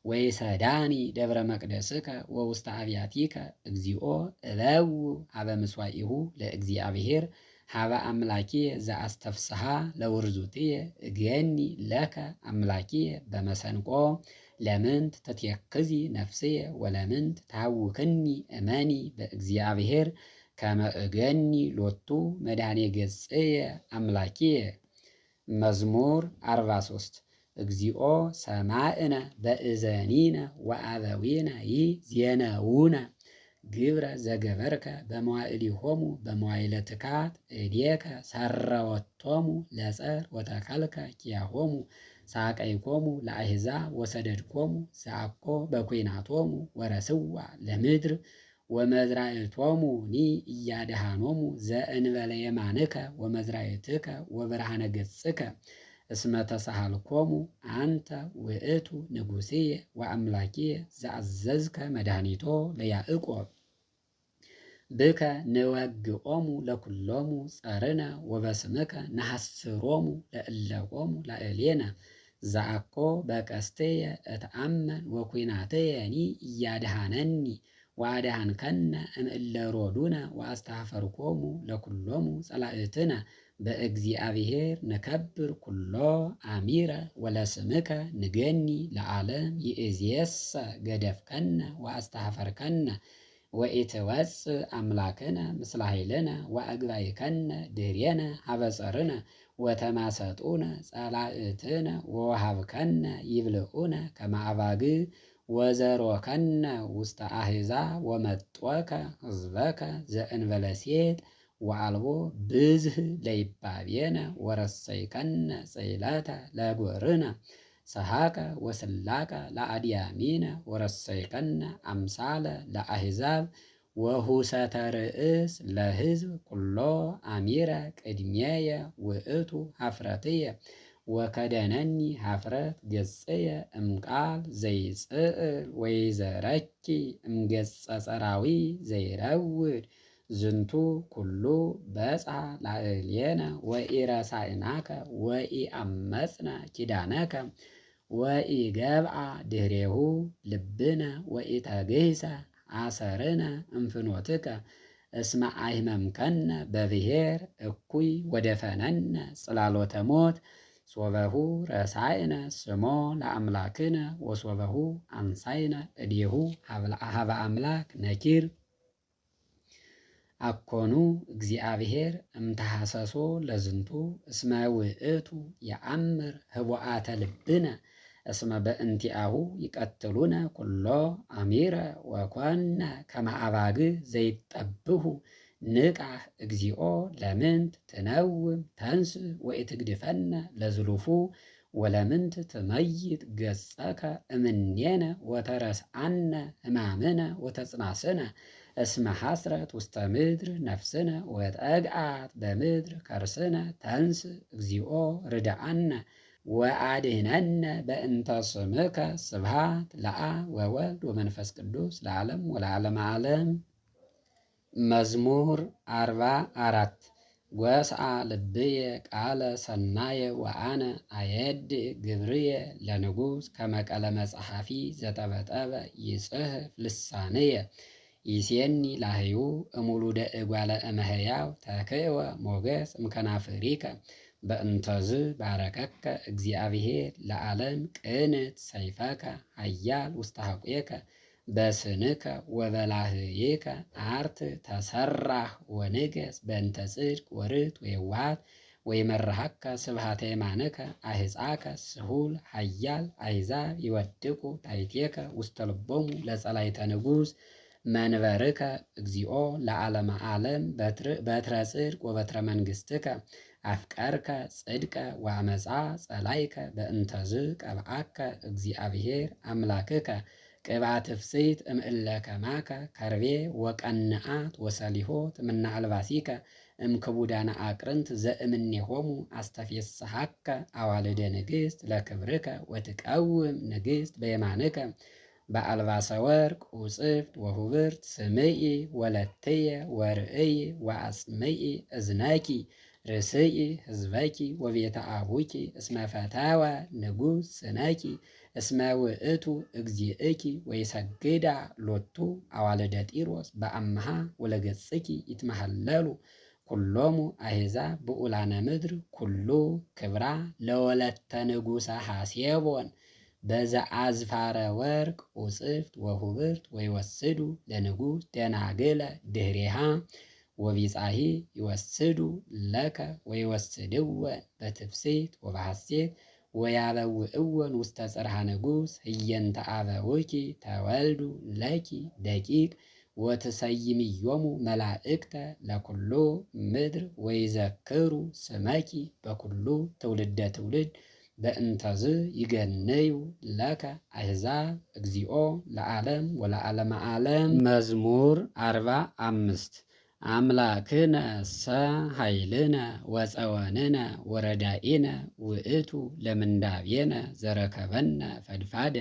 ወይሰዳኒ ደብረ መቅደስከ ወውስተ አብያቲከ እግዚኦ እበው ሀበ ምስዋኢሁ ለእግዚአብሔር ሀበ አምላኪየ ዘአስተፍስሐ ለውርዙትየ እገኒ ለከ አምላኪየ በመሰንቆ ለምንት ትትየክዚ ነፍስየ ወለምንት ታውክኒ እመኒ በእግዚአብሔር ከመ እገኒ ሎቱ መድኃኔ ገጽየ አምላኪየ። መዝሙር 43። እግዚኦ ሰማዕነ በእዘኒነ ወአበዊነ ዜነውነ ግብረ ዘገበርከ በመዋዕሊሆሙ በመዋዕለ ትካት እዴከ ሰረወቶሙ ለጸር ወተከልከ ኪያሆሙ ሳቀይኮሙ ለአሕዛብ ወሰደድኮሙ ዘአኮ በኩናቶሙ ወረስዋ ለምድር ወመዝራእቶሙ ኒ እያድሃኖሙ ዘእንበለ የማንከ ወመዝራእትከ ወብርሃነ ገጽከ እስመ ተሳሃልኮሙ አንተ ውእቱ ንጉሥየ ወአምላኪየ ዘአዘዝከ መድኃኒቶ ለያዕቆብ። ብከ ንወግኦሙ ለኩሎሙ ጸርነ ወበስምከ ነሐስሮሙ ለእለቆሙ ላዕሌነ ዘአኮ በቀስትየ እትአመን ወኩናትየኒ እያድሃነኒ ወአድኃንከነ እምእለ ሮዱነ ወአስተኀፈርኮሙ ለኩሎሙ ጸላእትነ። በእግዚአብሔር ንከብር ኩሎ አሚረ ወለስምከ ንገኒ ለዓለም። ይእዜሰ ገደፍከነ ወአስተኀፈርከነ ወኢትወፅእ አምላክነ ምስለ ኃይልነ ወአግባይከነ ድኅሬነ ሀበ ጸርነ ወተማሰጡነ ጸላእትነ ወወሃብከነ ይብልዑነ ከመ አባግዕ ወዘሮከነ ውስተ አሕዛብ ወመጦከ ሕዝበከ ዘእንበለ ሴጥ ወአልቦ ብዝህ ለይባቤነ ወረሰይከነ ጽሕለተ ለጎርነ ሰሐቀ ወስላቀ ለአድያሚነ ወረሰይከነ አምሳለ ለአሕዛብ ወሁሰተ ርእስ ለሕዝብ ኩሎ አሚረ ቅድሜየ ውእቱ ኀፍረትየ ወከደነኒ ኀፍረት ገጽየ እምቃል ዘይጽእል ወይዘረኪ እምገጸ ጸራዊ ዘይረውድ። ዝንቱ ኩሉ በጽሐ ላዕሌነ ወኢረሳእናከ ወኢአመፅነ ኪዳነከ ወኢገብአ ድኅሬሁ ልብነ ወኢተግህሰ አሰርነ እምፍኖትከ። እስመ አይመምከነ በብሔር እኩይ ወደፈነነ ጽላሎተ ሞት ሶበሁ ረሳይነ ስሞ ለአምላክነ ወሶበሁ አንሳይነ እዴሁ ሀበ አምላክ ነኪር። አኮኑ እግዚአብሔር እምተሐሰሶ ለዝንቱ እስመ ውእቱ የአምር ህቡአተ ልብነ እስመ በእንቲአሁ ይቀትሉነ ኩሎ አሚረ ወኮነ ከመ አባግዕ ዘይጠብሁ። ንቃህ እግዚኦ ለምንት ትነውም ተንሥእ ወኢትግድፈነ ለዝሉፉ ወለምንት ትመይጥ ገጸከ እምኔነ ወተረስአነ ሕማምነ ወተጽናስነ። እስመ ሐስረት ውስተ ምድር ነፍስነ ወጠግአት በምድር ከርስነ። ተንሥእ እግዚኦ ርድአነ ወአድኅነነ በእንተ ስምከ። ስብሐት ለአብ ወወልድ ወመንፈስ ቅዱስ ለዓለም ወለዓለመ ዓለም። መዝሙር 44። ጎስአ ልብየ ቃለ ሰናየ ወአነ አየድ ግብርየ ለንጉሥ ከመ ቀለመ ጸሐፊ ዘጠበጠበ ይጽሕፍ ልሳንየ። ይሴኒ ላህዩ እሙሉደ እጓለ እመሕያው ተክእወ ሞገስ እምከናፍሪከ። በእንተዝ ባረከከ እግዚአብሔር ለዓለም ቅንት ሰይፈከ ኃያል ውስተ ሐቁከ በስንከ ወበላህይከ አርት ተሰራህ ወንገስ በእንተ ጽድቅ ወርት ወየዋሃት ወይመርሃከ ስብሃተ የማንከ። አህፃከ ስሁል ኃያል አሕዛብ ይወድቁ ታሕቴከ ውስተ ልቦሙ ለጸላይተ ንጉሥ። መንበርከ እግዚኦ ለዓለመ ዓለም በትረ ጽድቅ ወበትረ መንግሥትከ። አፍቀርከ ጽድቀ ወአመፃ ጸላይከ በእንተዝ ቀብአከ እግዚአብሔር አምላክከ ቅብአ ትፍስሕት እምእለ ከማከ ከርቤ ወቀንአት ወሰሊሆት እምነ አልባሲከ። እምክቡዳነ አቅርንት ዘእምኔሆሙ አስተፌስሐከ አዋልደ ንግሥት ለክብርከ ወትቀውም ንግሥት በየማንከ በአልባሰ ወርቅ ውጽፍት ወሁብርት። ስምኢ ወለትየ ወርእይ ወአጽምኢ እዝነኪ ርስኢ ህዝበኪ ወቤተ አቡኪ እስመ ፈተወ ንጉሥ ስነኪ እስመ ውእቱ እግዚእኪ ወይሰግዳ ሎቱ አዋልደ ጢሮስ በአምሃ ወለገጽኪ ይትመሃለሉ ኩሎሙ አሕዛብ ብዑላነ ምድር። ኩሉ ክብራ ለወለተ ንጉሠ ሐሴቦን በዘአዝፋረ ወርቅ ውጽፍት ወሁብርት ወይወስዱ ለንጉሥ ደናግለ ድኅሬሃ ወቢጻሂ ይወስዱ ለከ ወይወስድወን በትፍስሕት ወበሐሴት ወያበውእወን ውስተ ጽርሐ ንጉሥ ህየንተ አበውኪ ተወልዱ ለኪ ደቂቅ ወትሰይምዮሙ መላእክተ ለኩሉ ምድር ወይዘክሩ ስመኪ በኩሉ ትውልደ ትውልድ። በእንተዝ ይገነዩ ለከ አሕዛብ እግዚኦ ለዓለም ወለዓለመ ዓለም። መዝሙር 45። አምላክነ ሰ ኃይልነ ወፀወንነ ወረዳኢነ ውእቱ ለምንዳቤነ ዘረከበነ ፈድፋደ።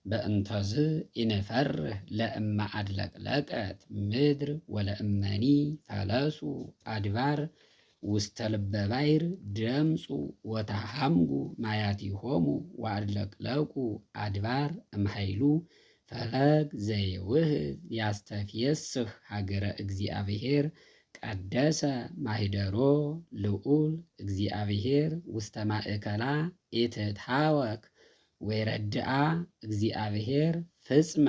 በእንተዝ ኢንፈርህ ለእመ አድለቅለቀት ምድር ወለእመኒ ፈለሱ አድባር ውስተ ልበ ባሕር። ደምፁ ወተሃምጉ ማያቲሆሙ ወአድለቅለቁ አድባር እምኃይሉ። ፈለግ ዘይውህዝ ያስተፍየስህ ሀገረ እግዚአብሔር ቀደሰ ማኅደሮ ልዑል እግዚአብሔር ውስተ ማእከላ ኢትትሃወክ ወይረድአ እግዚአብሔር ፍጽመ።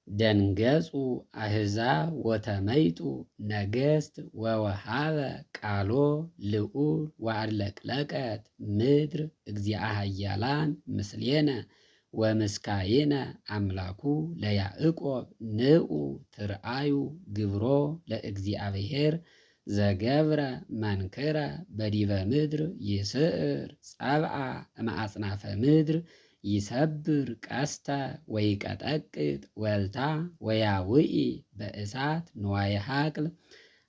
ደንገጹ አሕዛብ ወተመይጡ ነገሥት ወወሃበ ቃሎ ልዑል ወአድለቅለቀት ምድር። እግዚአ ኃያላን ምስሌነ ወምስካይነ አምላኩ ለያዕቆብ። ንዑ ትርአዩ ግብሮ ለእግዚአብሔር ዘገብረ መንክረ በዲበ ምድር። ይስዕር ጸብአ እምአጽናፈ ምድር ይሰብር ቀስተ ወይቀጠቅጥ ወልታ ወያውኢ በእሳት ንዋየ ሐቅል።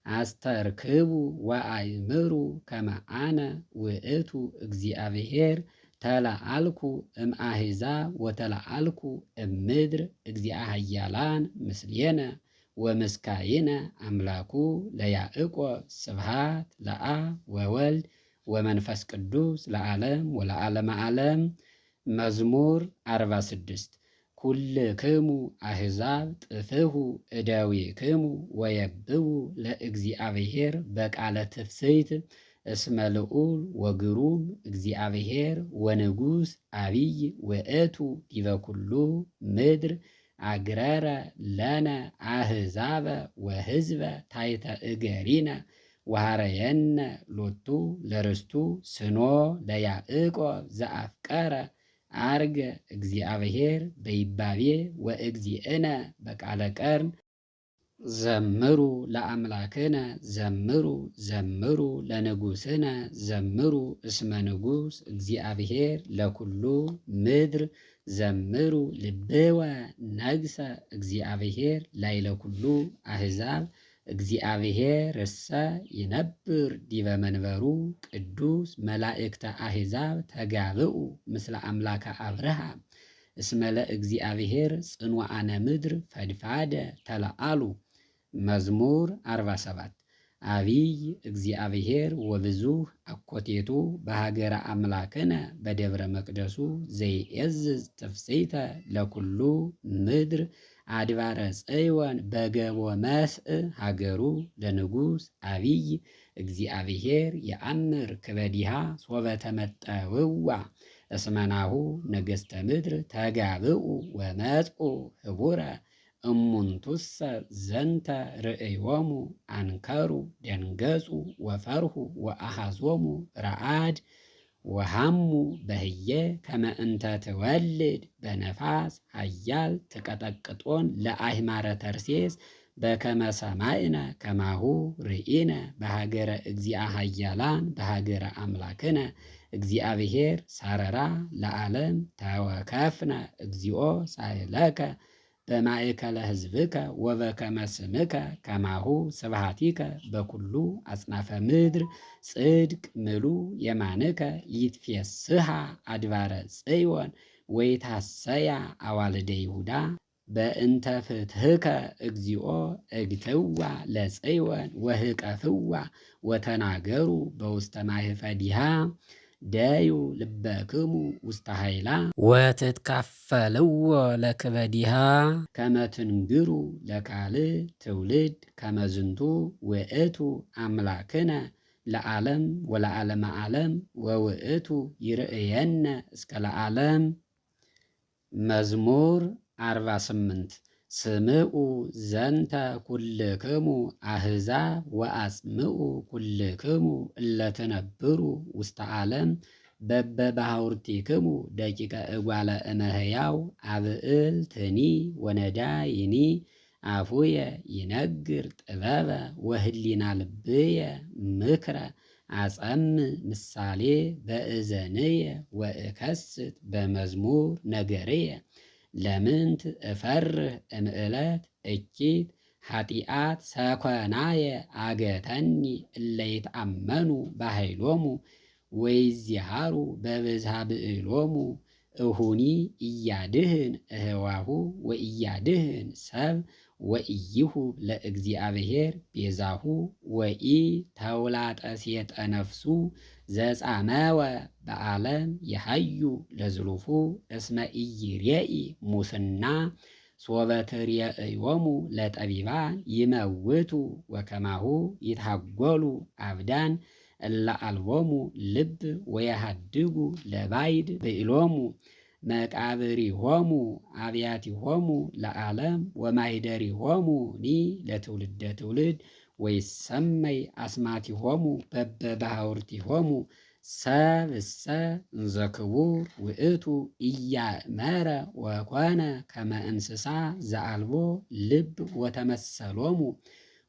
አስተርክቡ ወአእምሩ ከመ አነ ውእቱ እግዚአብሔር ተለዓልኩ እምአሕዛብ ወተለዓልኩ እምድር። እግዚአ ኃያላን ምስሌነ ወምስካይነ አምላኩ ለያዕቆብ። ስብሃት ለአብ ወወልድ ወመንፈስ ቅዱስ ለዓለም ወለዓለመ ዓለም። መዝሙር 46። ኩልክሙ አሕዛብ ጥፍሑ እደዊክሙ ወየብቡ ለእግዚአብሔር በቃለ ትፍስሕት። እስመ ልዑል ወግሩም እግዚአብሔር ወንጉሥ አቢይ ውእቱ ዲበ ኩሉ ምድር። አግረረ ለነ አሕዛበ ወሕዝበ ታሕተ እገሪነ ወሃረየነ ሎቱ ለርስቱ ስኖ ለያዕቆብ ዘአፍቀረ። አርገ እግዚአብሔር በይባቤ ወእግዚእነ በቃለ ቀርን። ዘምሩ ለአምላክነ ዘምሩ ዘምሩ ለንጉሥነ ዘምሩ እስመ ንጉሥ እግዚአብሔር ለኩሉ ምድር። ዘምሩ ልብወ ነግሰ እግዚአብሔር ላዕለ ኩሉ አሕዛብ። እግዚአብሔር እሰ ይነብር ዲበ መንበሩ ቅዱስ። መላእክተ አሕዛብ ተጋብኡ ምስለ አምላከ አብርሃም። እስመ ለእግዚአብሔር ጽኑዓነ ምድር ፈድፋደ ተለዓሉ። መዝሙር 47። አቢይ እግዚአብሔር ወብዙህ አኮቴቱ በሀገረ አምላክነ በደብረ መቅደሱ። ዘይእዝዝ ትፍሥሕተ ለኩሉ ምድር። አድባረ ጽዮን በገቦ መስእ ሀገሩ ለንጉሥ አቢይ። እግዚአብሔር የአምር ክበዲሃ ሶበ ተመጠውዋ። እስመናሁ ነገሥተ ምድር ተጋብኡ ወመጽኡ ህቡረ። እሙንቱሰ ዘንተ ርእዮሙ አንከሩ ደንገጹ ወፈርሁ ወአሃዞሙ ረአድ ወሃሙ በህየ ከመ እንተ ትወልድ በነፋስ ኃያል ትቀጠቅጦን ለአሕማረ ተርሴስ። በከመ ሰማዕነ ከማሁ ርኢነ በሀገረ እግዚአ ኃያላን በሀገረ አምላክነ እግዚአብሔር ሳረራ ለዓለም። ተወከፍነ እግዚኦ ሳይለከ። በማእከለ ሕዝብከ ወበከመ ስምከ ከማሁ ስብሐቲከ በኩሉ አጽናፈ ምድር። ጽድቅ ምሉ የማንከ ይትፌስሃ አድባረ ጽዮን ወይታሰያ አዋልደ ይሁዳ። በእንተ ፍትሕከ እግዚኦ እግትዋ ለጽዮን ወህቀፍዋ ወተናገሩ በውስተ ማህፈዲሃ። ደዩ ልበክሙ ውስተ ኃይላ ወትትካፈልዎ ለክበዲሃ። ከመ ትንግሩ ለካልእ ትውልድ ከመዝንቱ ውእቱ አምላክነ ለዓለም ወለዓለመ ዓለም ወውእቱ ይርእየነ እስከ ለዓለም። መዝሙር 48። ስምዑ ዘንተ ኩልክሙ አሕዛብ ወአጽምዑ ኩልክሙ እለ ትነብሩ ውስተ ዓለም በበባሕውርቲክሙ ደቂቀ እጓለ እመሕያው አብዕልትኒ ወነዳይኒ። አፉየ ይነግር ጥበበ ወህሊና ልብየ ምክረ። አጸም ምሳሌ በእዘንየ ወእከስት በመዝሙር ነገርየ። ለምንት እፈርህ እምዕለት እኪት ኃጢአት ሰኮናየ አገተኒ እለ ይትአመኑ በኃይሎሙ ወይዚሃሩ በብዝሃ ብዕሎሙ። እሁኒ እያድህን እህዋሁ ወእያድህን ሰብ ወኢይሁ ለእግዚአብሔር ቤዛሁ ወኢ ተውላጠ ሴጠ ነፍሱ ዘጻመወ በዓለም የሐዩ ለዝሉፉ። እስመ ኢይሬኢ ሙስና ሶበ ትሬእዮሙ ለጠቢባን ይመውቱ ወከማሁ ይታጎሉ አብዳን እለ አልቦሙ ልብ ወየሃድጉ ለባይድ ብኢሎሙ። መቃብሪሆሙ አብያቲሆሙ ለዓለም ወማይደሪሆሙ ኒ ለትውልደ ትውልድ ወይሰመይ አስማቲሆሙ በበባሕውርቲሆሙ። ሰብእሰ እንዘ ክቡር ውእቱ ኢያእመረ ወኮነ ከመ እንስሳ ዘአልቦ ልብ ወተመሰሎሙ።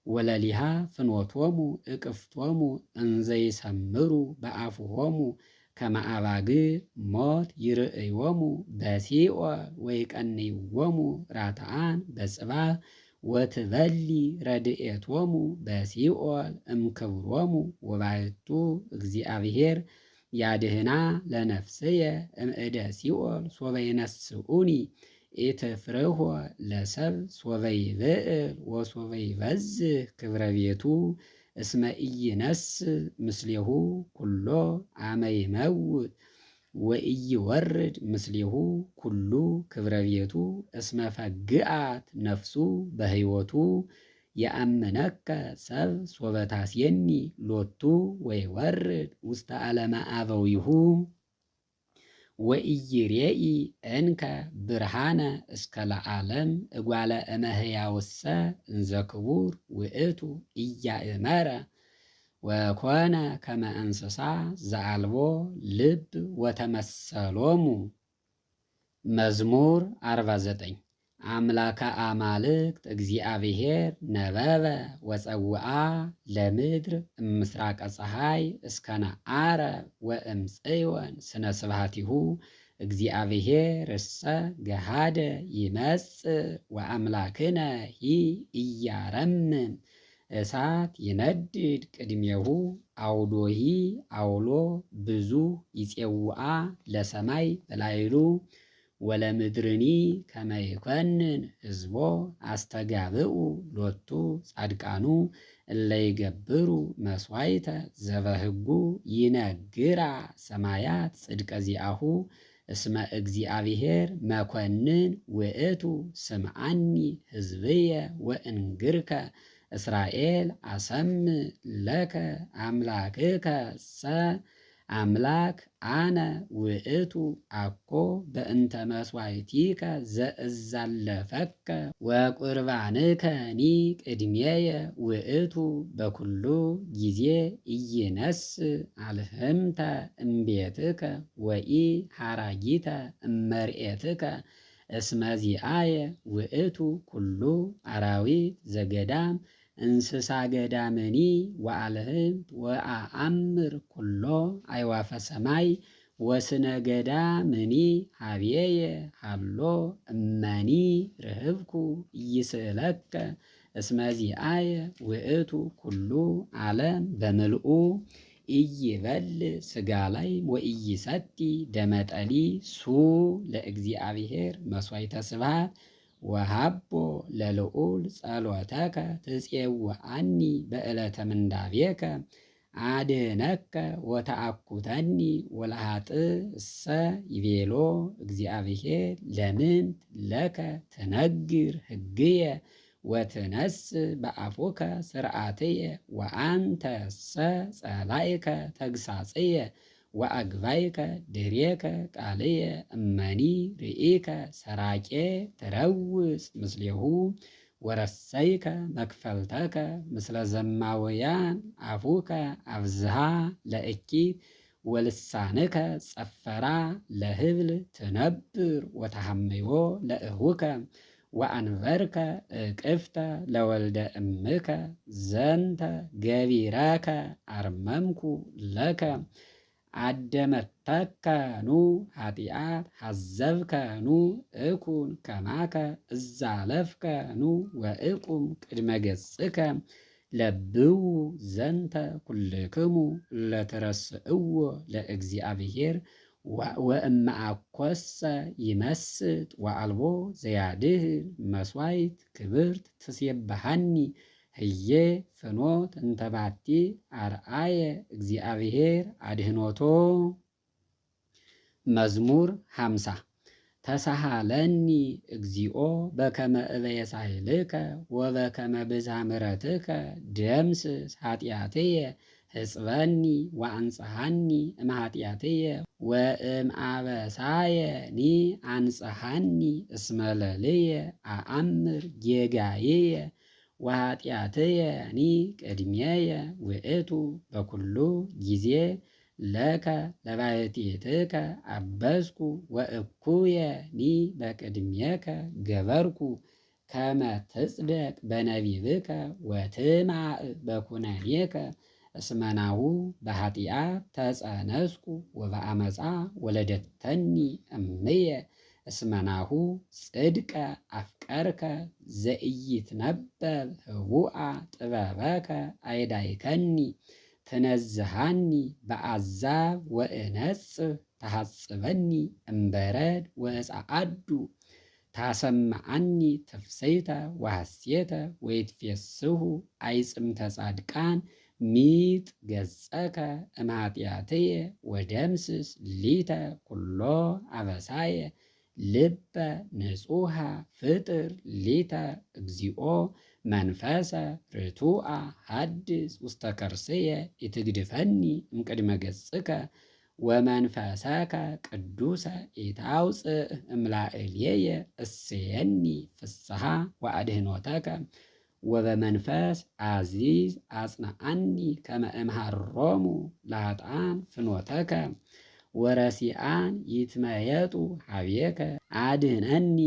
ወለሊሃ ፍኖቶሙ እቅፍቶሙ እንዘይሰምሩ በአፍሆሙ ከመ አባግዕ ሞት ይርእዮሙ በሲኦል ወይቀንይዎሙ ራትዓን በጽባህ። ወትበሊ ረድኤቶሙ በሲኦል እምክብሮሙ ወባሕቱ እግዚአብሔር ያድህና ለነፍስየ እምእደ ሲኦል ሶበ ይነስኡኒ። ኢትፍርሆ ለሰብ ሶበ ይብዕል ወሶበ ይበዝህ ክብረ ቤቱ እስመ ኢይነስእ ምስሌሁ ኩሎ አመ ይመውት ወኢይወርድ ምስሌሁ ኩሉ ክብረ ቤቱ እስመ ፈግአት ነፍሱ በሕይወቱ። የአምነከ ሰብ ሶበ ታስየኒ ሎቱ ወይወርድ ውስተ ዓለመ አበዊሁ ወኢይሬኢ እንከ ብርሃነ እስከ ለዓለም። እጓለ እመሕያውሰ እንዘ ክቡር ውእቱ ኢያእመረ ወኮነ ከመ እንስሳ ዘአልቦ ልብ ወተመሰሎሙ። መዝሙር 49። አምላከ አማልክት እግዚአብሔር ነበበ ወፀውአ ለምድር እምስራቀ ፀሐይ እስከ ነዓረብ ወእምጽዮን ስነ ስብሐቲሁ። እግዚአብሔር እሰ ገሃደ ይመጽእ ወአምላክነ ሂ ኢያረምም። እሳት ይነድድ ቅድሜሁ አውዶሂ አውሎ ብዙ ይፄውአ ለሰማይ በላይሉ ወለምድርኒ ከመ ይኮንን ህዝቦ። አስተጋብኡ ሎቱ ጻድቃኑ እለ ይገብሩ መስዋዕተ ዘበህጉ። ይነግራ ሰማያት ጽድቀ ዚአሁ እስመ እግዚአብሔር መኮንን ውእቱ። ስምዓኒ ህዝብየ ወእንግርከ እስራኤል አሰም ለከ አምላክከ ሰ አምላክ አነ ውእቱ። አኮ በእንተ መስዋዕቲከ ዘእዛለፈከ ወቁርባንከኒ ቅድሜየ ውእቱ። በኩሉ ጊዜ ኢይነስ አልህምተ እምቤትከ ወኢ ሐራጊተ እመርኤትከ። እስመ ዚአየ ውእቱ ኩሉ አራዊት ዘገዳም እንስሳ ገዳምኒ ወአልህምት ወአአምር ኩሎ አይዋፈ ሰማይ። ወስነ ገዳምኒ ሀብየየ ሀሎ እመኒ ርህብኩ ኢይስእለከ እስመ ዚአየ ውእቱ ኩሉ ዓለም በምልኡ። ኢይበል ሥጋ ላይ ወኢይሰቲ ደመጠሊ ሱ ለእግዚአብሔር መሥዋዕተ ስብሐት ወሃቦ ለልዑል ጸሎተከ ትፄውአኒ በዕለተ ምንዳቤከ። አድኅነከ ወተአኩተኒ ወለኃጥእ እሰ ይቤሎ እግዚአብሔር ለምንት ለከ ትነግር ሕግየ ወትነስእ በአፉከ ሥርዓትየ ወአንተሰ ጸላእከ ተግሣጽየ ወአግባይከ ድኅሬከ ቃልየ። እመኒ ርኢከ ሰራቄ ትረውፅ ምስሌሁ ወረሰይከ መክፈልተከ ምስለ ዘማውያን። አፉከ አብዝሃ ለእኪት ወልሳንከ ጸፈራ ለህብል። ትነብር ወተሐመዮ ለእሁከ ወአንበርከ እቅፍተ ለወልደ እምከ። ዘንተ ገቢረከ አርመምኩ ለከ። አደመተከኑ ኃጢአት ሐዘብከኑ እኩን ከማከ እዛለፍከኑ ወእቁም ቅድመ ገጽከ። ለብዉ ዘንተ ኩልክሙ ለትረስእዎ ለእግዚአብሔር ወእመአኮሰ ይመስጥ ወአልቦ ዘያድህን። መሥዋዕት ክብርት ትሴብሐኒ ህዬ ፍኖት እንተባቲ አርአየ እግዚአብሔር አድህኖቶ። መዝሙር 50። ተሳሃለኒ እግዚኦ በከመ እበየ ሳህልከ ወበከመ ብዝሃ ምሕረትከ ደምስስ ኃጢአትየ። ሕጽበኒ ወአንጽሐኒ እምኃጢአትየ ወእምአበሳየኒ አንጽሐኒ። እስመ ለልየ አአምር ጌጋይየ ወኃጢአትየኒ ቅድሜየ ውእቱ። በኩሉ ጊዜ ለከ ለባሕቲትከ አበስኩ ወእኩየኒ በቅድሜከ ገበርኩ። ከመ ትጽደቅ በነቢብከ ወትማእ በኩነኔከ። እስመናሁ በኃጢአት ተጸነስኩ ወበአመፃ ወለደተኒ እምየ። እስመናሁ ጽድቀ አፍቀርከ ዘኢይትነበብ ህቡአ ጥበበከ አይዳይከኒ። ትነዝሃኒ በአዛብ ወእነጽህ ተሐጽበኒ እምበረድ ወእፀአዱ። ታሰማዓኒ ትፍሰይተ ወሐሴተ ወይትፌስሑ አይጽምተ ጻድቃን። ሚጥ ገጸከ እምኃጢአትየ ወደምስስ ሊተ ኩሎ አበሳየ። ልበ ንጹሃ ፍጥር ሊተ እግዚኦ መንፈሰ ርቱአ ሐድስ ውስተ ከርስየ። ኢትግድፈኒ እምቅድመ ገጽከ ወመንፈሰከ ቅዱሰ ኢታውፅእ እምላዕልየ። እሴየኒ ፍስሐ ወአድህኖተከ ወበመንፈስ አዚዝ አጽንዓኒ ከመ እምሃሮሙ ለኃጥኣን ፍኖተከ ወረሲአን ይትመየጡ ሀቤከ። አድህነኒ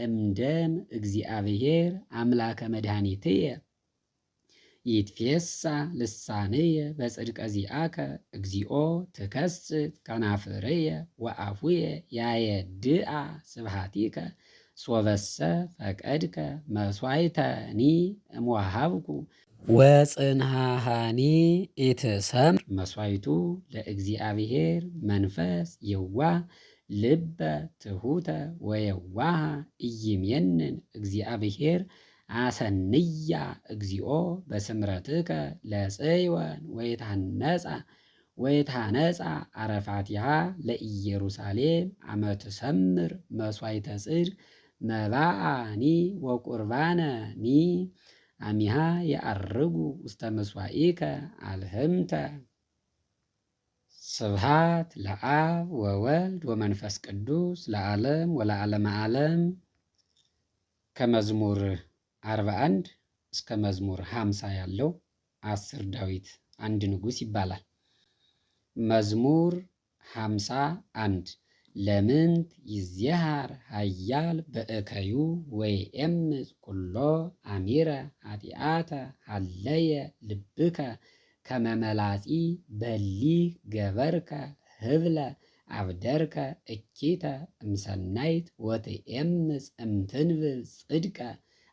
እምደም እግዚአብሔር አምላከ መድኃኒትየ። ይትፌሳ ልሳንየ በጽድቀ ዚአከ። እግዚኦ ትከስት ከናፍርየ ወአፉየ ያየድአ ስብሐቲከ። ሶበሰ ፈቀድከ መሥዋዕተኒ እምወሃብኩ ወጽንሃሃኒ ኢትሰምር። መሥዋዕቱ ለእግዚአብሔር መንፈስ የዋህ ልበ ትሑተ ወየዋሃ ኢይሜንን እግዚአብሔር። አሰንያ እግዚኦ በስምረትከ ለጽዮን ወይትሐነጻ ወይትሐነጻ አረፋቲሃ ለኢየሩሳሌም አመ ትሰምር መሥዋዕተ ጽድቅ መባአኒ ወቁርባነኒ አሚሃ የዐርጉ ውስተ መሥዋዒከ አልህምተ። ስብሃት ለአብ ወወልድ ወመንፈስ ቅዱስ ለዓለም ወለዓለመ ዓለም። ከመዝሙር 41 እስከ መዝሙር 50 ያለው 10 ዳዊት አንድ ንጉሥ ይባላል። መዝሙር 51። ለምንት ይዜሃር ኃያል በእከዩ ወይኤምፅ ኩሎ አሚረ ኃጢአተ? ሀለየ ልብከ ከመ መላጺ በሊህ ገበርከ ህብለ። አብደርከ እኪተ እምሰናይት ወትኤምፅ እምትንብል ጽድቀ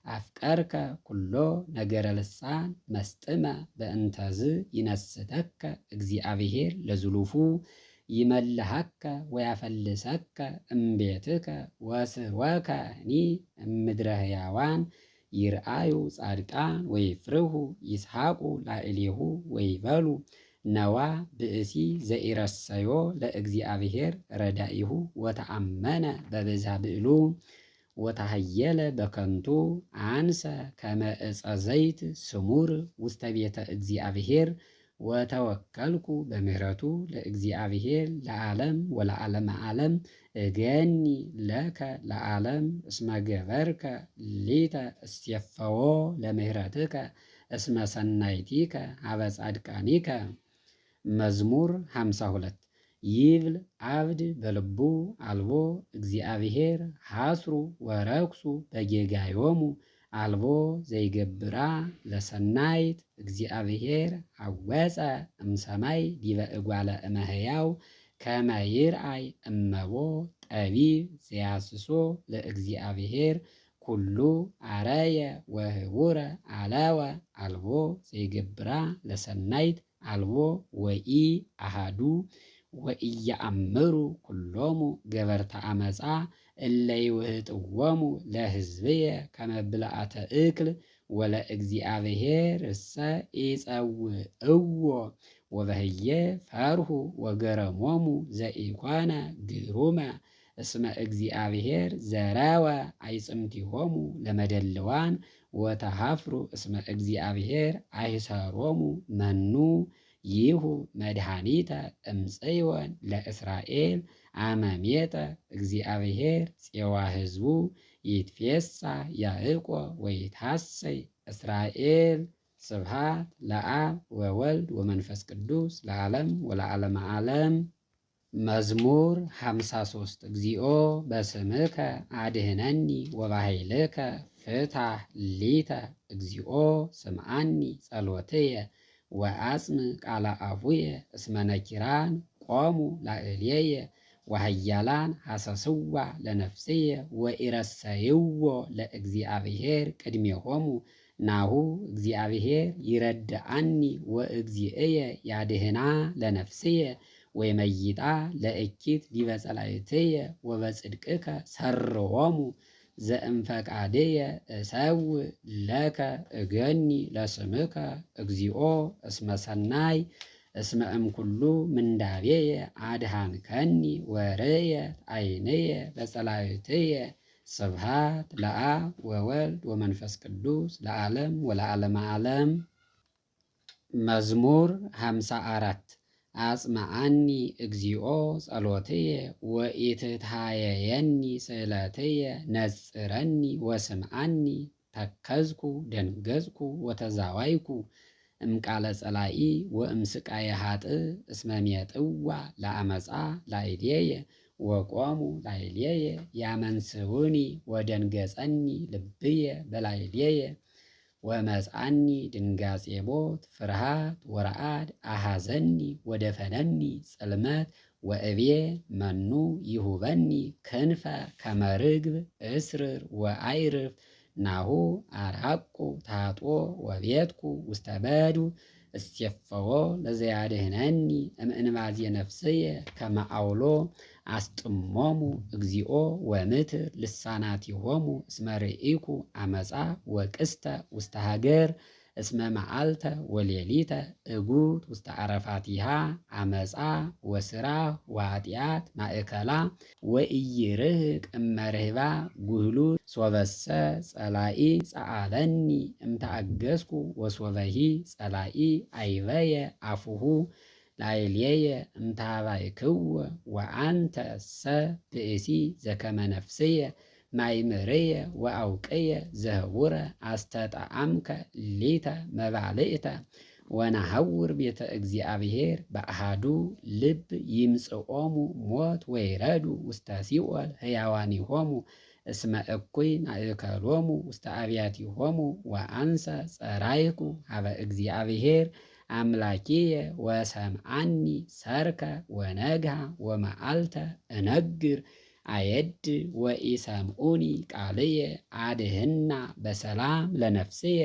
አፍቀርከ ኩሎ ነገረ ልሳን መስጥመ በእንተዝ ይነስተከ እግዚአብሔር ለዝሉፉ ይመልሃከ ወያፈልሰከ እምቤትከ ወስወከኒ እምድረ ሕያዋን። ይርአዩ ጻድቃን ወይፍርሁ ይስሐቁ ላዕሌሁ ወይበሉ ነዋ ብእሲ ዘኢረሰዮ ለእግዚአብሔር ረዳኢሁ ወተአመነ በብዝሃ ብዕሉ ወተሃየለ በከንቱ። አንሰ ከመ ዕፀ ዘይት ስሙር ውስተ ቤተ እግዚአብሔር ወተወከልኩ በምህረቱ ለእግዚአብሔር ለዓለም ወለዓለመ ዓለም። እገኒ ለከ ለዓለም እስመ ገበርከ ሊተ እስየፈዎ ለምህረትከ እስመ ሰናይቲከ ሀበ ጻድቃኒከ። መዝሙር 52። ይብል አብድ በልቡ አልቦ እግዚአብሔር። ሐስሩ ወረክሱ በጌጋዮሙ አልቦ ዘይገብራ ለሰናይት። እግዚአብሔር አወፀ እምሰማይ ዲበ እጓለ እመሕያው ከመ ይርአይ እመቦ ጠቢብ ዘያስሶ ለእግዚአብሔር። ኩሉ አረየ ወህቡረ አለወ አልቦ ዘይገብራ ለሰናይት አልቦ ወኢ አሃዱ። ወኢየአምሩ ኩሎሙ ገበርተ አመፃ እለ ይውህጥዎሙ ለሕዝብየ ከመ ብልዓተ እክል ወለእግዚአብሔር እሰ ኢጸውዕዎ። ወበህየ ፈርሁ ወገረሞሙ ዘኢኮነ ግሩመ። እስመ እግዚአብሔር ዘረወ አይጽምቲሆሙ ለመደልዋን ወተሃፍሩ እስመ እግዚአብሔር አይሰሮሙ። መኑ ይሁ መድኃኒተ እምጽዮን ለእስራኤል አመሜጠ እግዚአብሔር ፄዋ ሕዝቡ። ይትፌሳ ያዕቆብ ወይትሐሰይ እስራኤል። ስብሐት ለአብ ወወልድ ወመንፈስ ቅዱስ ለዓለም ወለዓለመ ዓለም። መዝሙር 53። እግዚኦ በስምከ አድህነኒ ወባኃይልከ ፍታሕ ሊተ። እግዚኦ ስምዓኒ ጸሎትየ ወአጽም ቃለ አፉየ። እስመ ነኪራን ቆሙ ላዕሌየ ወኃያላን ሐሰስዋ ለነፍስየ ወኢረሰይዎ ለእግዚአብሔር ቅድሜሆሙ። ናሁ እግዚአብሔር ይረድአኒ ወእግዚእየ ያድህና ለነፍስየ ወይመይጣ ለእኪት ዲበ ጸላእትየ ወበጽድቅከ ሰርዎሙ። ዘእምፈቃድየ እሰውእ ለከ እገኒ ለስምከ እግዚኦ እስመ ሰናይ። እስመ እምኩሉ ምንዳቤየ አድኃንከኒ ወርእየት ዓይንየ በጸላእትየ። ስብሐት ለአብ ወወልድ ወመንፈስ ቅዱስ ለዓለም ወለዓለመ ዓለም። መዝሙር 54። አጽምዓኒ እግዚኦ ጸሎትየ ወኢትትሃየየኒ ስእለትየ። ነጽረኒ ወስምዓኒ። ተከዝኩ ደንገዝኩ ወተዛዋይኩ እምቃለ ጸላኢ ወእምስቃየ ኃጥእ። እስመ ሜጥዋ ለአመፃ ላዕሌየ ወቆሙ ላዕሌየ ያመንስውኒ ወደንገጸኒ ልብየ በላዕሌየ። ወመጽአኒ ድንጋጼ ሞት ፍርሃት ወረአድ አሃዘኒ ወደፈነኒ ጽልመት። ወእቤ መኑ ይሁበኒ ክንፈ ከመ ርግብ እስርር ወአይርፍ። ናሁ አርሐቁ ታጥቦ ወቤትኩ ውስተ በዱ እስየፈዎ ለዘያድህነኒ እምእንባዜ ነፍስየ ከመ አውሎ። አስጥሞሙ እግዚኦ ወምትር ልሳናቲሆሙ። እስመ ርኢኩ አመፃ ወቅስተ ውስተ ሀገር። እስመ መዓልተ ወሌሊተ እጉት ውስተ አረፋቲሃ አመፃ ወስራ ወኃጢአት ማእከላ። ወኢይርህቅ እመርህባ ጉህሉ። ሶበሰ ጸላኢ ጸአለኒ እምተአገስኩ ወሶበሂ ጸላኢ አይበየ አፉሁ ላዕሌየ እምታባይክዎ። ወአንተ ሰ ብእሲ ዘከመ ነፍስየ ማይምርየ ወአውቅየ ዘህቡረ አስተጣአምከ ሊተ መባልእተ። ወነሐውር ቤተ እግዚአብሔር በአሃዱ ልብ። ይምጽኦሙ ሞት ወይረዱ ውስተ ሲኦል ሕያዋኒሆሙ። እስመ እኩይ ማእከሎሙ ውስተ አብያቲሆሙ። ወአንሰ ጸራይኩ ሀበ እግዚአብሔር አምላኪየ ወሰምዓኒ ሰርከ ወነግሃ ወመዓልተ እነግር አየድ ወኢሰምዑኒ ቃልየ አድህና በሰላም ለነፍስየ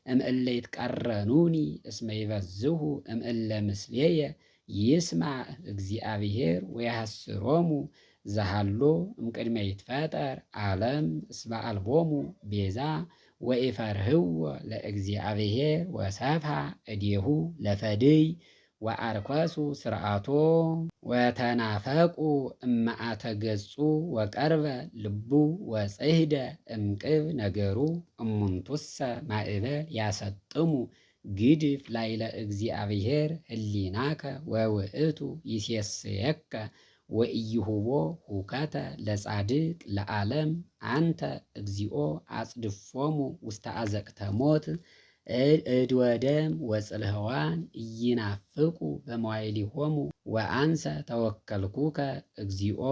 እምእለ ይትቀረኑኒ እስመ ይበዝሁ እምእለ ምስሌየ ይስማዕ እግዚአብሔር ወያሐስሮሙ ዘሃሎ እምቅድመ ይትፈጠር ዓለም እስመ አልቦሙ ቤዛ ወኢፈርህዎ ለእግዚአብሔር ወሰፍሐ እዴሁ ለፈድይ ወአርኮሱ ስርዓቶ ወተናፈቁ እመዓተ ገጹ ወቀርበ ልቡ ወጽህደ እምቅብ ነገሩ እሙንቱሰ ማእበል ያሰጥሙ ግድፍ ላይለ እግዚአብሔር ህሊናከ ወውእቱ ይሴስየከ ወኢይሁቦ ሁከተ ለጻድቅ ለዓለም አንተ እግዚኦ አጽድፎሙ ውስተ አዘቅተ ሞት እድወ ደም ወጽልህዋን ኢይናፍቁ በመዋዕሊሆሙ ወአንሰ ተወከልኩከ እግዚኦ።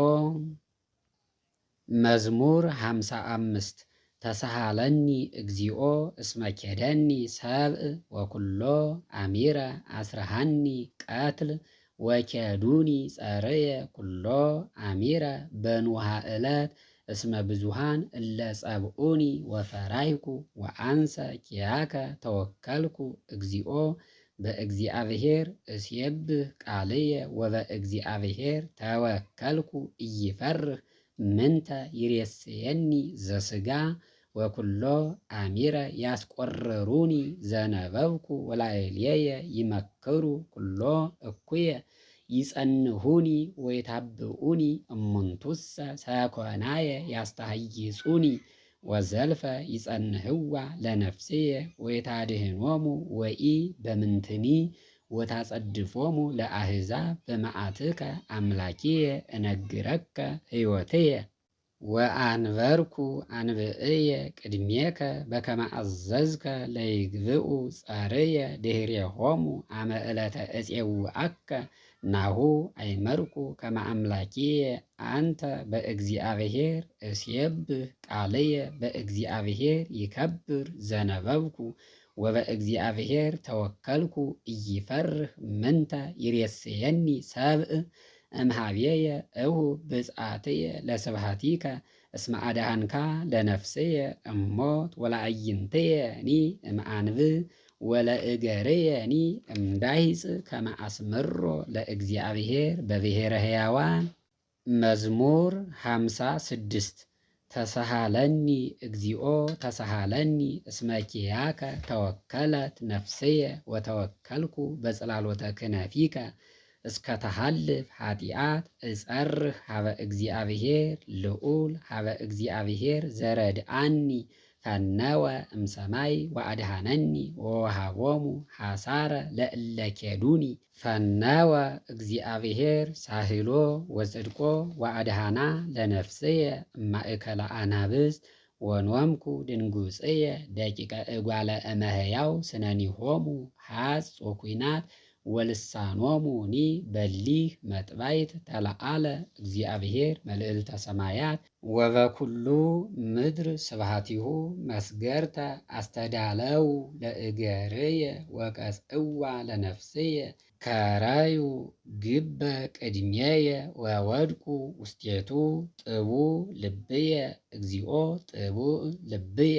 መዝሙር 55። ተሰሃለኒ እግዚኦ እስመ ኬደኒ ሰብእ ወኩሎ አሚረ አስረሃኒ ቀትል ወኬዱኒ ጸርየ ኩሎ አሚረ በንውሃ ዕለት እስመ ብዙሃን እለ ጸብኡኒ ወፈራይኩ ወአንሰ ኪያከ ተወከልኩ እግዚኦ። በእግዚአብሔር እስየብህ ቃልየ ወበእግዚአብሔር ተወከልኩ ኢይፈርህ ምንተ ይሬስየኒ ዘስጋ ወኩሎ አሚረ ያስቆርሩኒ ዘነበብኩ ወላዕሌየ ይመክሩ ኩሎ እኩየ ይጸንሁኒ ወይታብኡኒ እሙንቱሰ ሰኮናየ ያስተሃይጹኒ ወዘልፈ ይጸንህዋ ለነፍስየ ወይታድህኖሙ ወኢ በምንትኒ ወታጸድፎሙ ለአሕዛብ በመዓትከ አምላኪየ እነግረከ ሕይወትየ። ወአንበርኩ አንብዕየ ቅድሜከ በከመ አዘዝከ ለይግብኡ ጸርየ ድኅሬሆሙ አመ ዕለተ እፄውዐከ ናሁ አይመርኩ ከመ አምላኪየ አንተ በእግዚአብሔር እስየብህ ቃልየ በእግዚአብሔር ይከብር ዘነበብኩ ወበእግዚአብሔር ተወከልኩ ኢይፈርህ ምንተ ይሬስየኒ ሰብእ እምሃቤየ እሁ ብፅዓትየ ለስብሐቲከ እስመ አድኃንካ ለነፍስየ እሞት ወለአዕይንትየኒ እምአንብዕ ወለእገርየኒ እምዳሂጽ ከመ አስምሮ ለእግዚአብሔር በብሔረ ሕያዋን። መዝሙር 56። ተሰሃለኒ እግዚኦ ተሰሃለኒ እስመ ኪያከ ተወከለት ነፍስየ ወተወከልኩ በጽላሎተ ክነፊከ እስከ ተሃልፍ ኃጢአት እጸርህ ሀበ እግዚአብሔር ልዑል ሀበ እግዚአብሔር ዘረድአኒ ፈነወ እምሰማይ ወአድሃነኒ ወወሃቦሙ ሐሳረ ለእለ ኬዱኒ ፈነወ እግዚአብሔር ሳህሎ ወጽድቆ ወአድሃና ለነፍስየ እማእከለ አናብስት ወኖምኩ ድንጉጽየ ደቂቀ እጓለ እመሕያው ስነኒሆሙ ሐጽ ወኩናት ወልሳኖሙኒ በሊህ መጥባይት ተለዓለ እግዚአብሔር መልዕልተ ሰማያት ወበኩሉ ምድር ስብሐቲሁ መስገርተ አስተዳለው ለእገርየ ወቀጽዋ ለነፍስየ ከራዩ ግበ ቅድሜየ ወወድቁ ውስቴቱ ጥቡ ልብየ እግዚኦ ጥቡእ ልብየ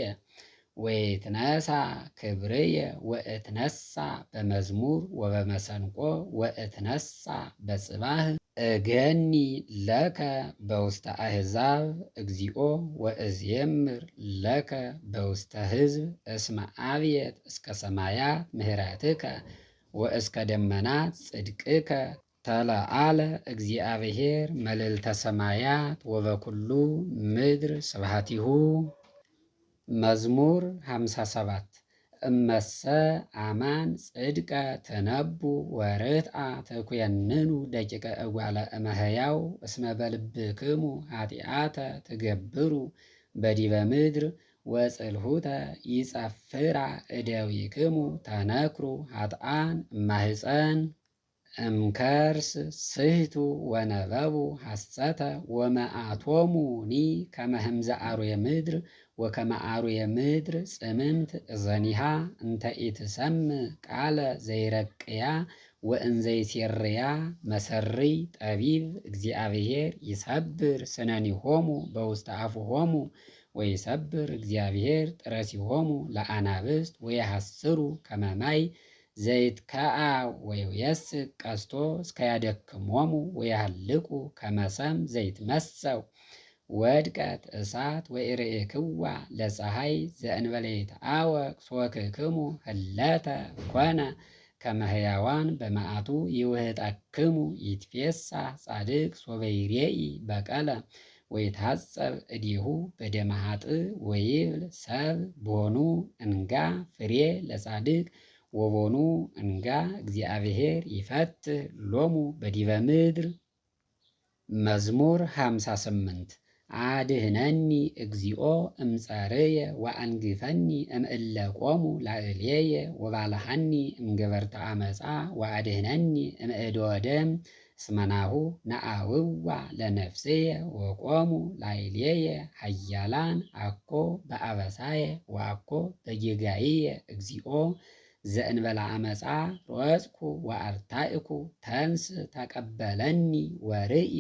ወይትነሳ ክብርየ ወእትነሳ በመዝሙር ወበመሰንቆ ወእትነሳ በጽባህ እገኒ ለከ በውስተ አሕዛብ እግዚኦ ወእዜምር ለከ በውስተ ሕዝብ እስመ አብየት እስከ ሰማያት ምህረትከ ወእስከ ደመናት ጽድቅከ ተለዓለ እግዚአብሔር መልዕልተ ሰማያት ወበኩሉ ምድር ስብሐቲሁ። መዝሙር 57። እመሰ አማን ጽድቀ ተነቡ ወርትአ ተኩየንኑ ደቂቀ እጓለ እመሕያው እስመ በልብክሙ ኃጢአተ ትገብሩ በዲበ ምድር ወጽልሁተ ይጸፍራ እደዊክሙ ተነክሩ ኃጥአን እማህፀን። እምከርስ ስሕቱ ወነበቡ ሐሰተ ወመአቶሙኒ ከመ ህምዘ አርዌ ምድር ወከመ አርዌ ምድር ጽምምት እዘኒሃ እንተ ኢትሰምዕ ቃለ ዘይረቅያ ወእንዘይሴርያ መሰሪ ጠቢብ እግዚአብሔር ይሰብር ስነኒሆሙ በውስተ አፉሆሙ ወይሰብር እግዚአብሔር ጥረሲሆሙ ለአናብስት ወየሐስሩ ከመ ማይ ዘይትከዓ ወይየስቅ ቀስቶ እስከ ያደክሞሙ ወያህልቁ ከመ ሰም ዘይትመሰው። ወድቀት እሳት ወኢርኤክዋ ለፀሐይ ዘእንበለ ይትአወቅ ሶክክሙ ህለተ ኮነ ከመ ሕያዋን በመዓቱ ይውህጠክሙ። ይትፌሳሕ ጻድቅ ሶበ ይሬኢ በቀለ ወይትሐጸብ እዴሁ በደመ ኃጥእ ወይብል ሰብ ቦኑ እንጋ ፍሬ ለጻድቅ ወቦኑ እንጋ እግዚአብሔር ይፈትህ ሎሙ በዲበ ምድር። መዝሙር 58። አድህነኒ እግዚኦ እምጸርየ ወአንግፈኒ እምእለ ቆሙ ላዕሌየ ወባልሐኒ እምገበርተ አመፃ ወአድህነኒ እምእዶ ደም። እስመናሁ ነአውዋ ለነፍስየ ወቆሙ ላዕሌየ ኃያላን አኮ በአበሳየ ወአኮ በጌጋይየ። እግዚኦ ዘእንበለ አመፃ ሮጽኩ ወአርታእኩ ተንስ ተቀበለኒ ወርኢ።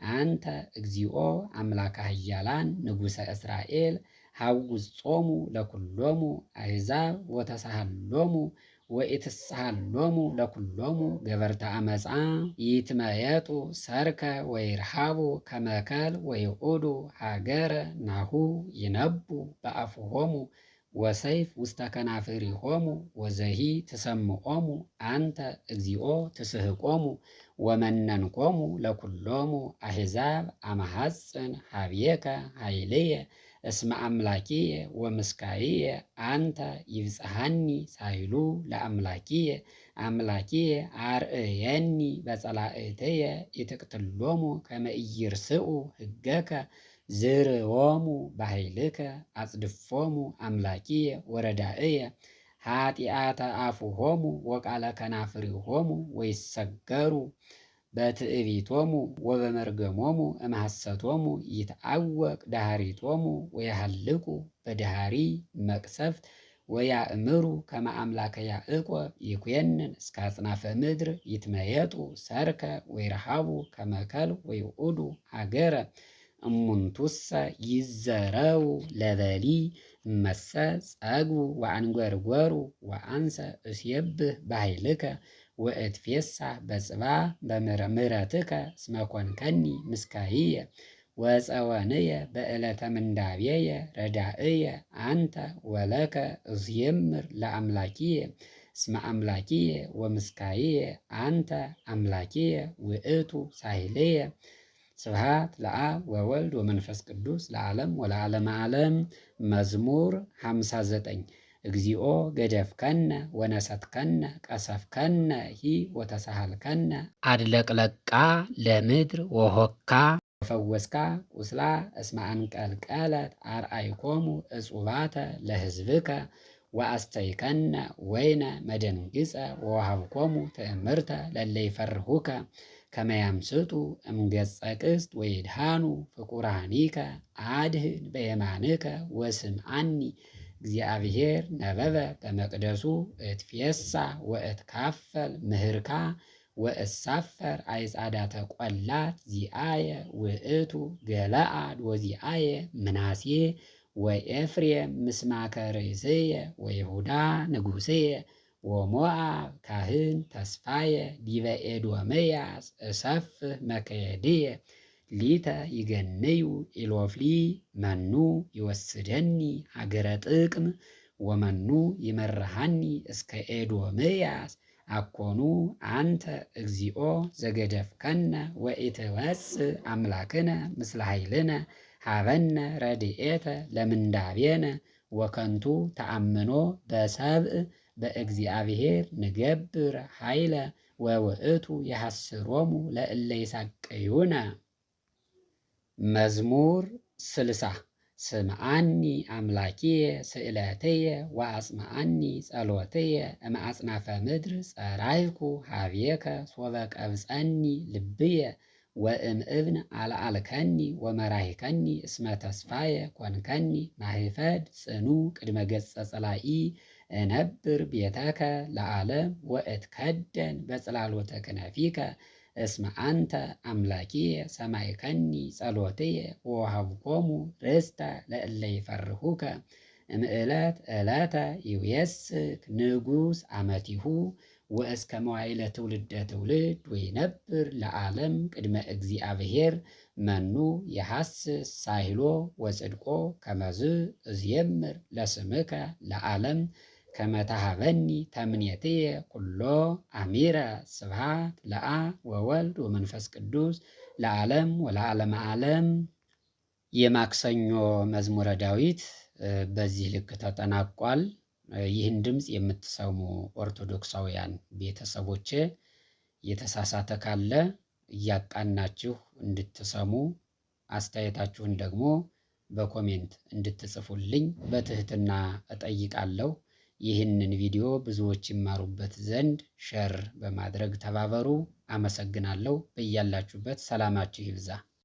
አንተ እግዚኦ አምላከ ኃያላን ንጉሠ እስራኤል ሐውጾሙ ለኩሎሙ አሕዛብ ወተሳሃሎሙ ወኢትሳሃሎሙ ለኩሎሙ ገበርተ አመፃ። ይትመየጡ ሰርከ ወይርሃቡ ከመከል ወይዑዱ ሀገረ። ናሁ ይነቡ በአፍሆሙ ወሰይፍ ውስተ ከናፍሪሆሙ ወዘሂ ትሰምዖሙ አንተ እግዚኦ ትስሕቆሙ ወመነንኮሙ ለኩሎሙ አሕዛብ። አመሐፅን ሀብየከ ኃይልየ እስመ አምላኪየ ወምስካይየ አንተ ይብጽሐኒ ሳይሉ ለአምላኪየ። አምላኪየ አርእየኒ በጸላእትየ ኢትቅትሎሙ ከመ ኢይርስኡ ሕገከ። ዝርዎሙ በኃይልከ አጽድፎሙ አምላኪየ ወረዳእየ። ኃጢአተ አፉሆሙ ወቃለ ከናፍሪሆሙ ወይሰገሩ በትዕቢቶሙ ወበመርገሞሙ እምሐሰቶሙ። ይትዐወቅ ዳህሪቶሙ ወያሃልቁ በድሃሪ መቅሰፍት ወያእምሩ ከመ አምላከ ያዕቆብ ይኩነን እስከ አጽናፈ ምድር። ይትመየጡ ሰርከ ወይረሃቡ ከመከል ወይዑዱ ሀገረ። እሙንቱሰ ይዘረው ለበሊ እመሰ ጸግቡ ወአንጐርጐሩ ወአንሰ እስየብህ በኃይልከ ወእትፌሳሕ በጽባሕ በምሕረትከ። እስመ ኮንከኒ ምስካይየ ወፀወንየ በዕለተ ምንዳቤየ ረዳእየ አንተ ወለከ እዝየምር ለአምላኪየ። እስመ አምላኪየ ወምስካይየ አንተ አምላኪየ ውእቱ ሳህልየ። ስብሐት ለአብ ወወልድ ወመንፈስ ቅዱስ ለዓለም ወለዓለመ ዓለም። መዝሙር 59። እግዚኦ ገደፍከነ ወነሰትከነ ቀሰፍከነ ሂ ወተሳሃልከነ። አድለቅለቃ ለምድር ወሆካ ፈወስካ ቁስላ እስመ አንቀልቀለት። አርአይኮሙ እጹባተ ለሕዝብከ ወአስተይከነ ወይነ መደንግጸ ወወሃብኮሙ ትእምርተ ለለ ይፈርሁከ ከመ ያምስጡ እምገጸ ቅስት ወይድሃኑ ፍቁራኒከ። አድህን በየማንከ ወስምዓኒ። እግዚአብሔር ነበበ በመቅደሱ እትፌሳ ወእትካፈል ምህርካ ወእሳፈር አይጻዳተ ቆላት። ዚአየ ውእቱ ገለአድ ወዚአየ ምናሴ ወኤፍሬም ምስማከ ርእስየ ወይሁዳ ንጉሥየ ወሞአብ ካህን ተስፋየ። ዲበ ኤዶምያስ እሰፍህ መከየድየ ሊተ ይገንዩ ኢሎፍሊ። መኑ ይወስደኒ ሀገረ ጥቅም ወመኑ ይመርሃኒ እስከ ኤዶምያስ? አኮኑ አንተ እግዚኦ ዘገደፍከነ ወኢትወፅእ አምላክነ ምስለ ኃይልነ? ሀበነ ረድኤተ ለምንዳቤነ። ወከንቱ ተአምኖ በሰብእ በእግዚአብሔር ንገብር ኃይለ ወውእቱ የሐስሮሙ ለእለ ይሳቀዩነ። መዝሙር 60። ስምዓኒ አምላኪየ ስእለትየ ወአጽምዓኒ ጸሎትየ እምአጽናፈ ምድር ጸራይኩ ሀቤከ ሶበ ቀብጸኒ ልብየ ወእምእብን አልዓልከኒ ወመራሂከኒ እስመ ተስፋየ ኮንከኒ ማህፈድ ጽኑ ቅድመ ገጸ ጸላኢ እነብር ቤተከ ለዓለም ወእትከደን በጽላሎተ ክነፊከ እስመ አንተ አምላኪየ ሰማይከኒ ጸሎትየ ወወሃብኮሙ ርስተ ለእለ ይፈርሁከ እምዕለት ዕለተ ይውየስክ ንጉሥ አመቲሁ ወእስከ መዋዕለ ትውልደ ትውልድ ወይነብር ለዓለም ቅድመ እግዚአብሔር መኑ የሐስስ ሳሂሎ ወጽድቆ ከመዝ እዝየምር ለስምከ ለዓለም ከመታሃበኒ ተምኔትየ ኩሎ አሚረ ስብሐት ለአብ ወወልድ ወመንፈስ ቅዱስ ለዓለም ወለዓለመ ዓለም። የማክሰኞ መዝሙረ ዳዊት በዚህ ልክ ተጠናቋል። ይህን ድምፅ የምትሰሙ ኦርቶዶክሳውያን ቤተሰቦቼ የተሳሳተ ካለ እያቃናችሁ እንድትሰሙ አስተያየታችሁን ደግሞ በ comment እንድትጽፉልኝ በትህትና እጠይቃለሁ። ይህንን ቪዲዮ ብዙዎች ይማሩበት ዘንድ share በማድረግ ተባበሩ። አመሰግናለሁ። በያላችሁበት ሰላማችሁ ይብዛ።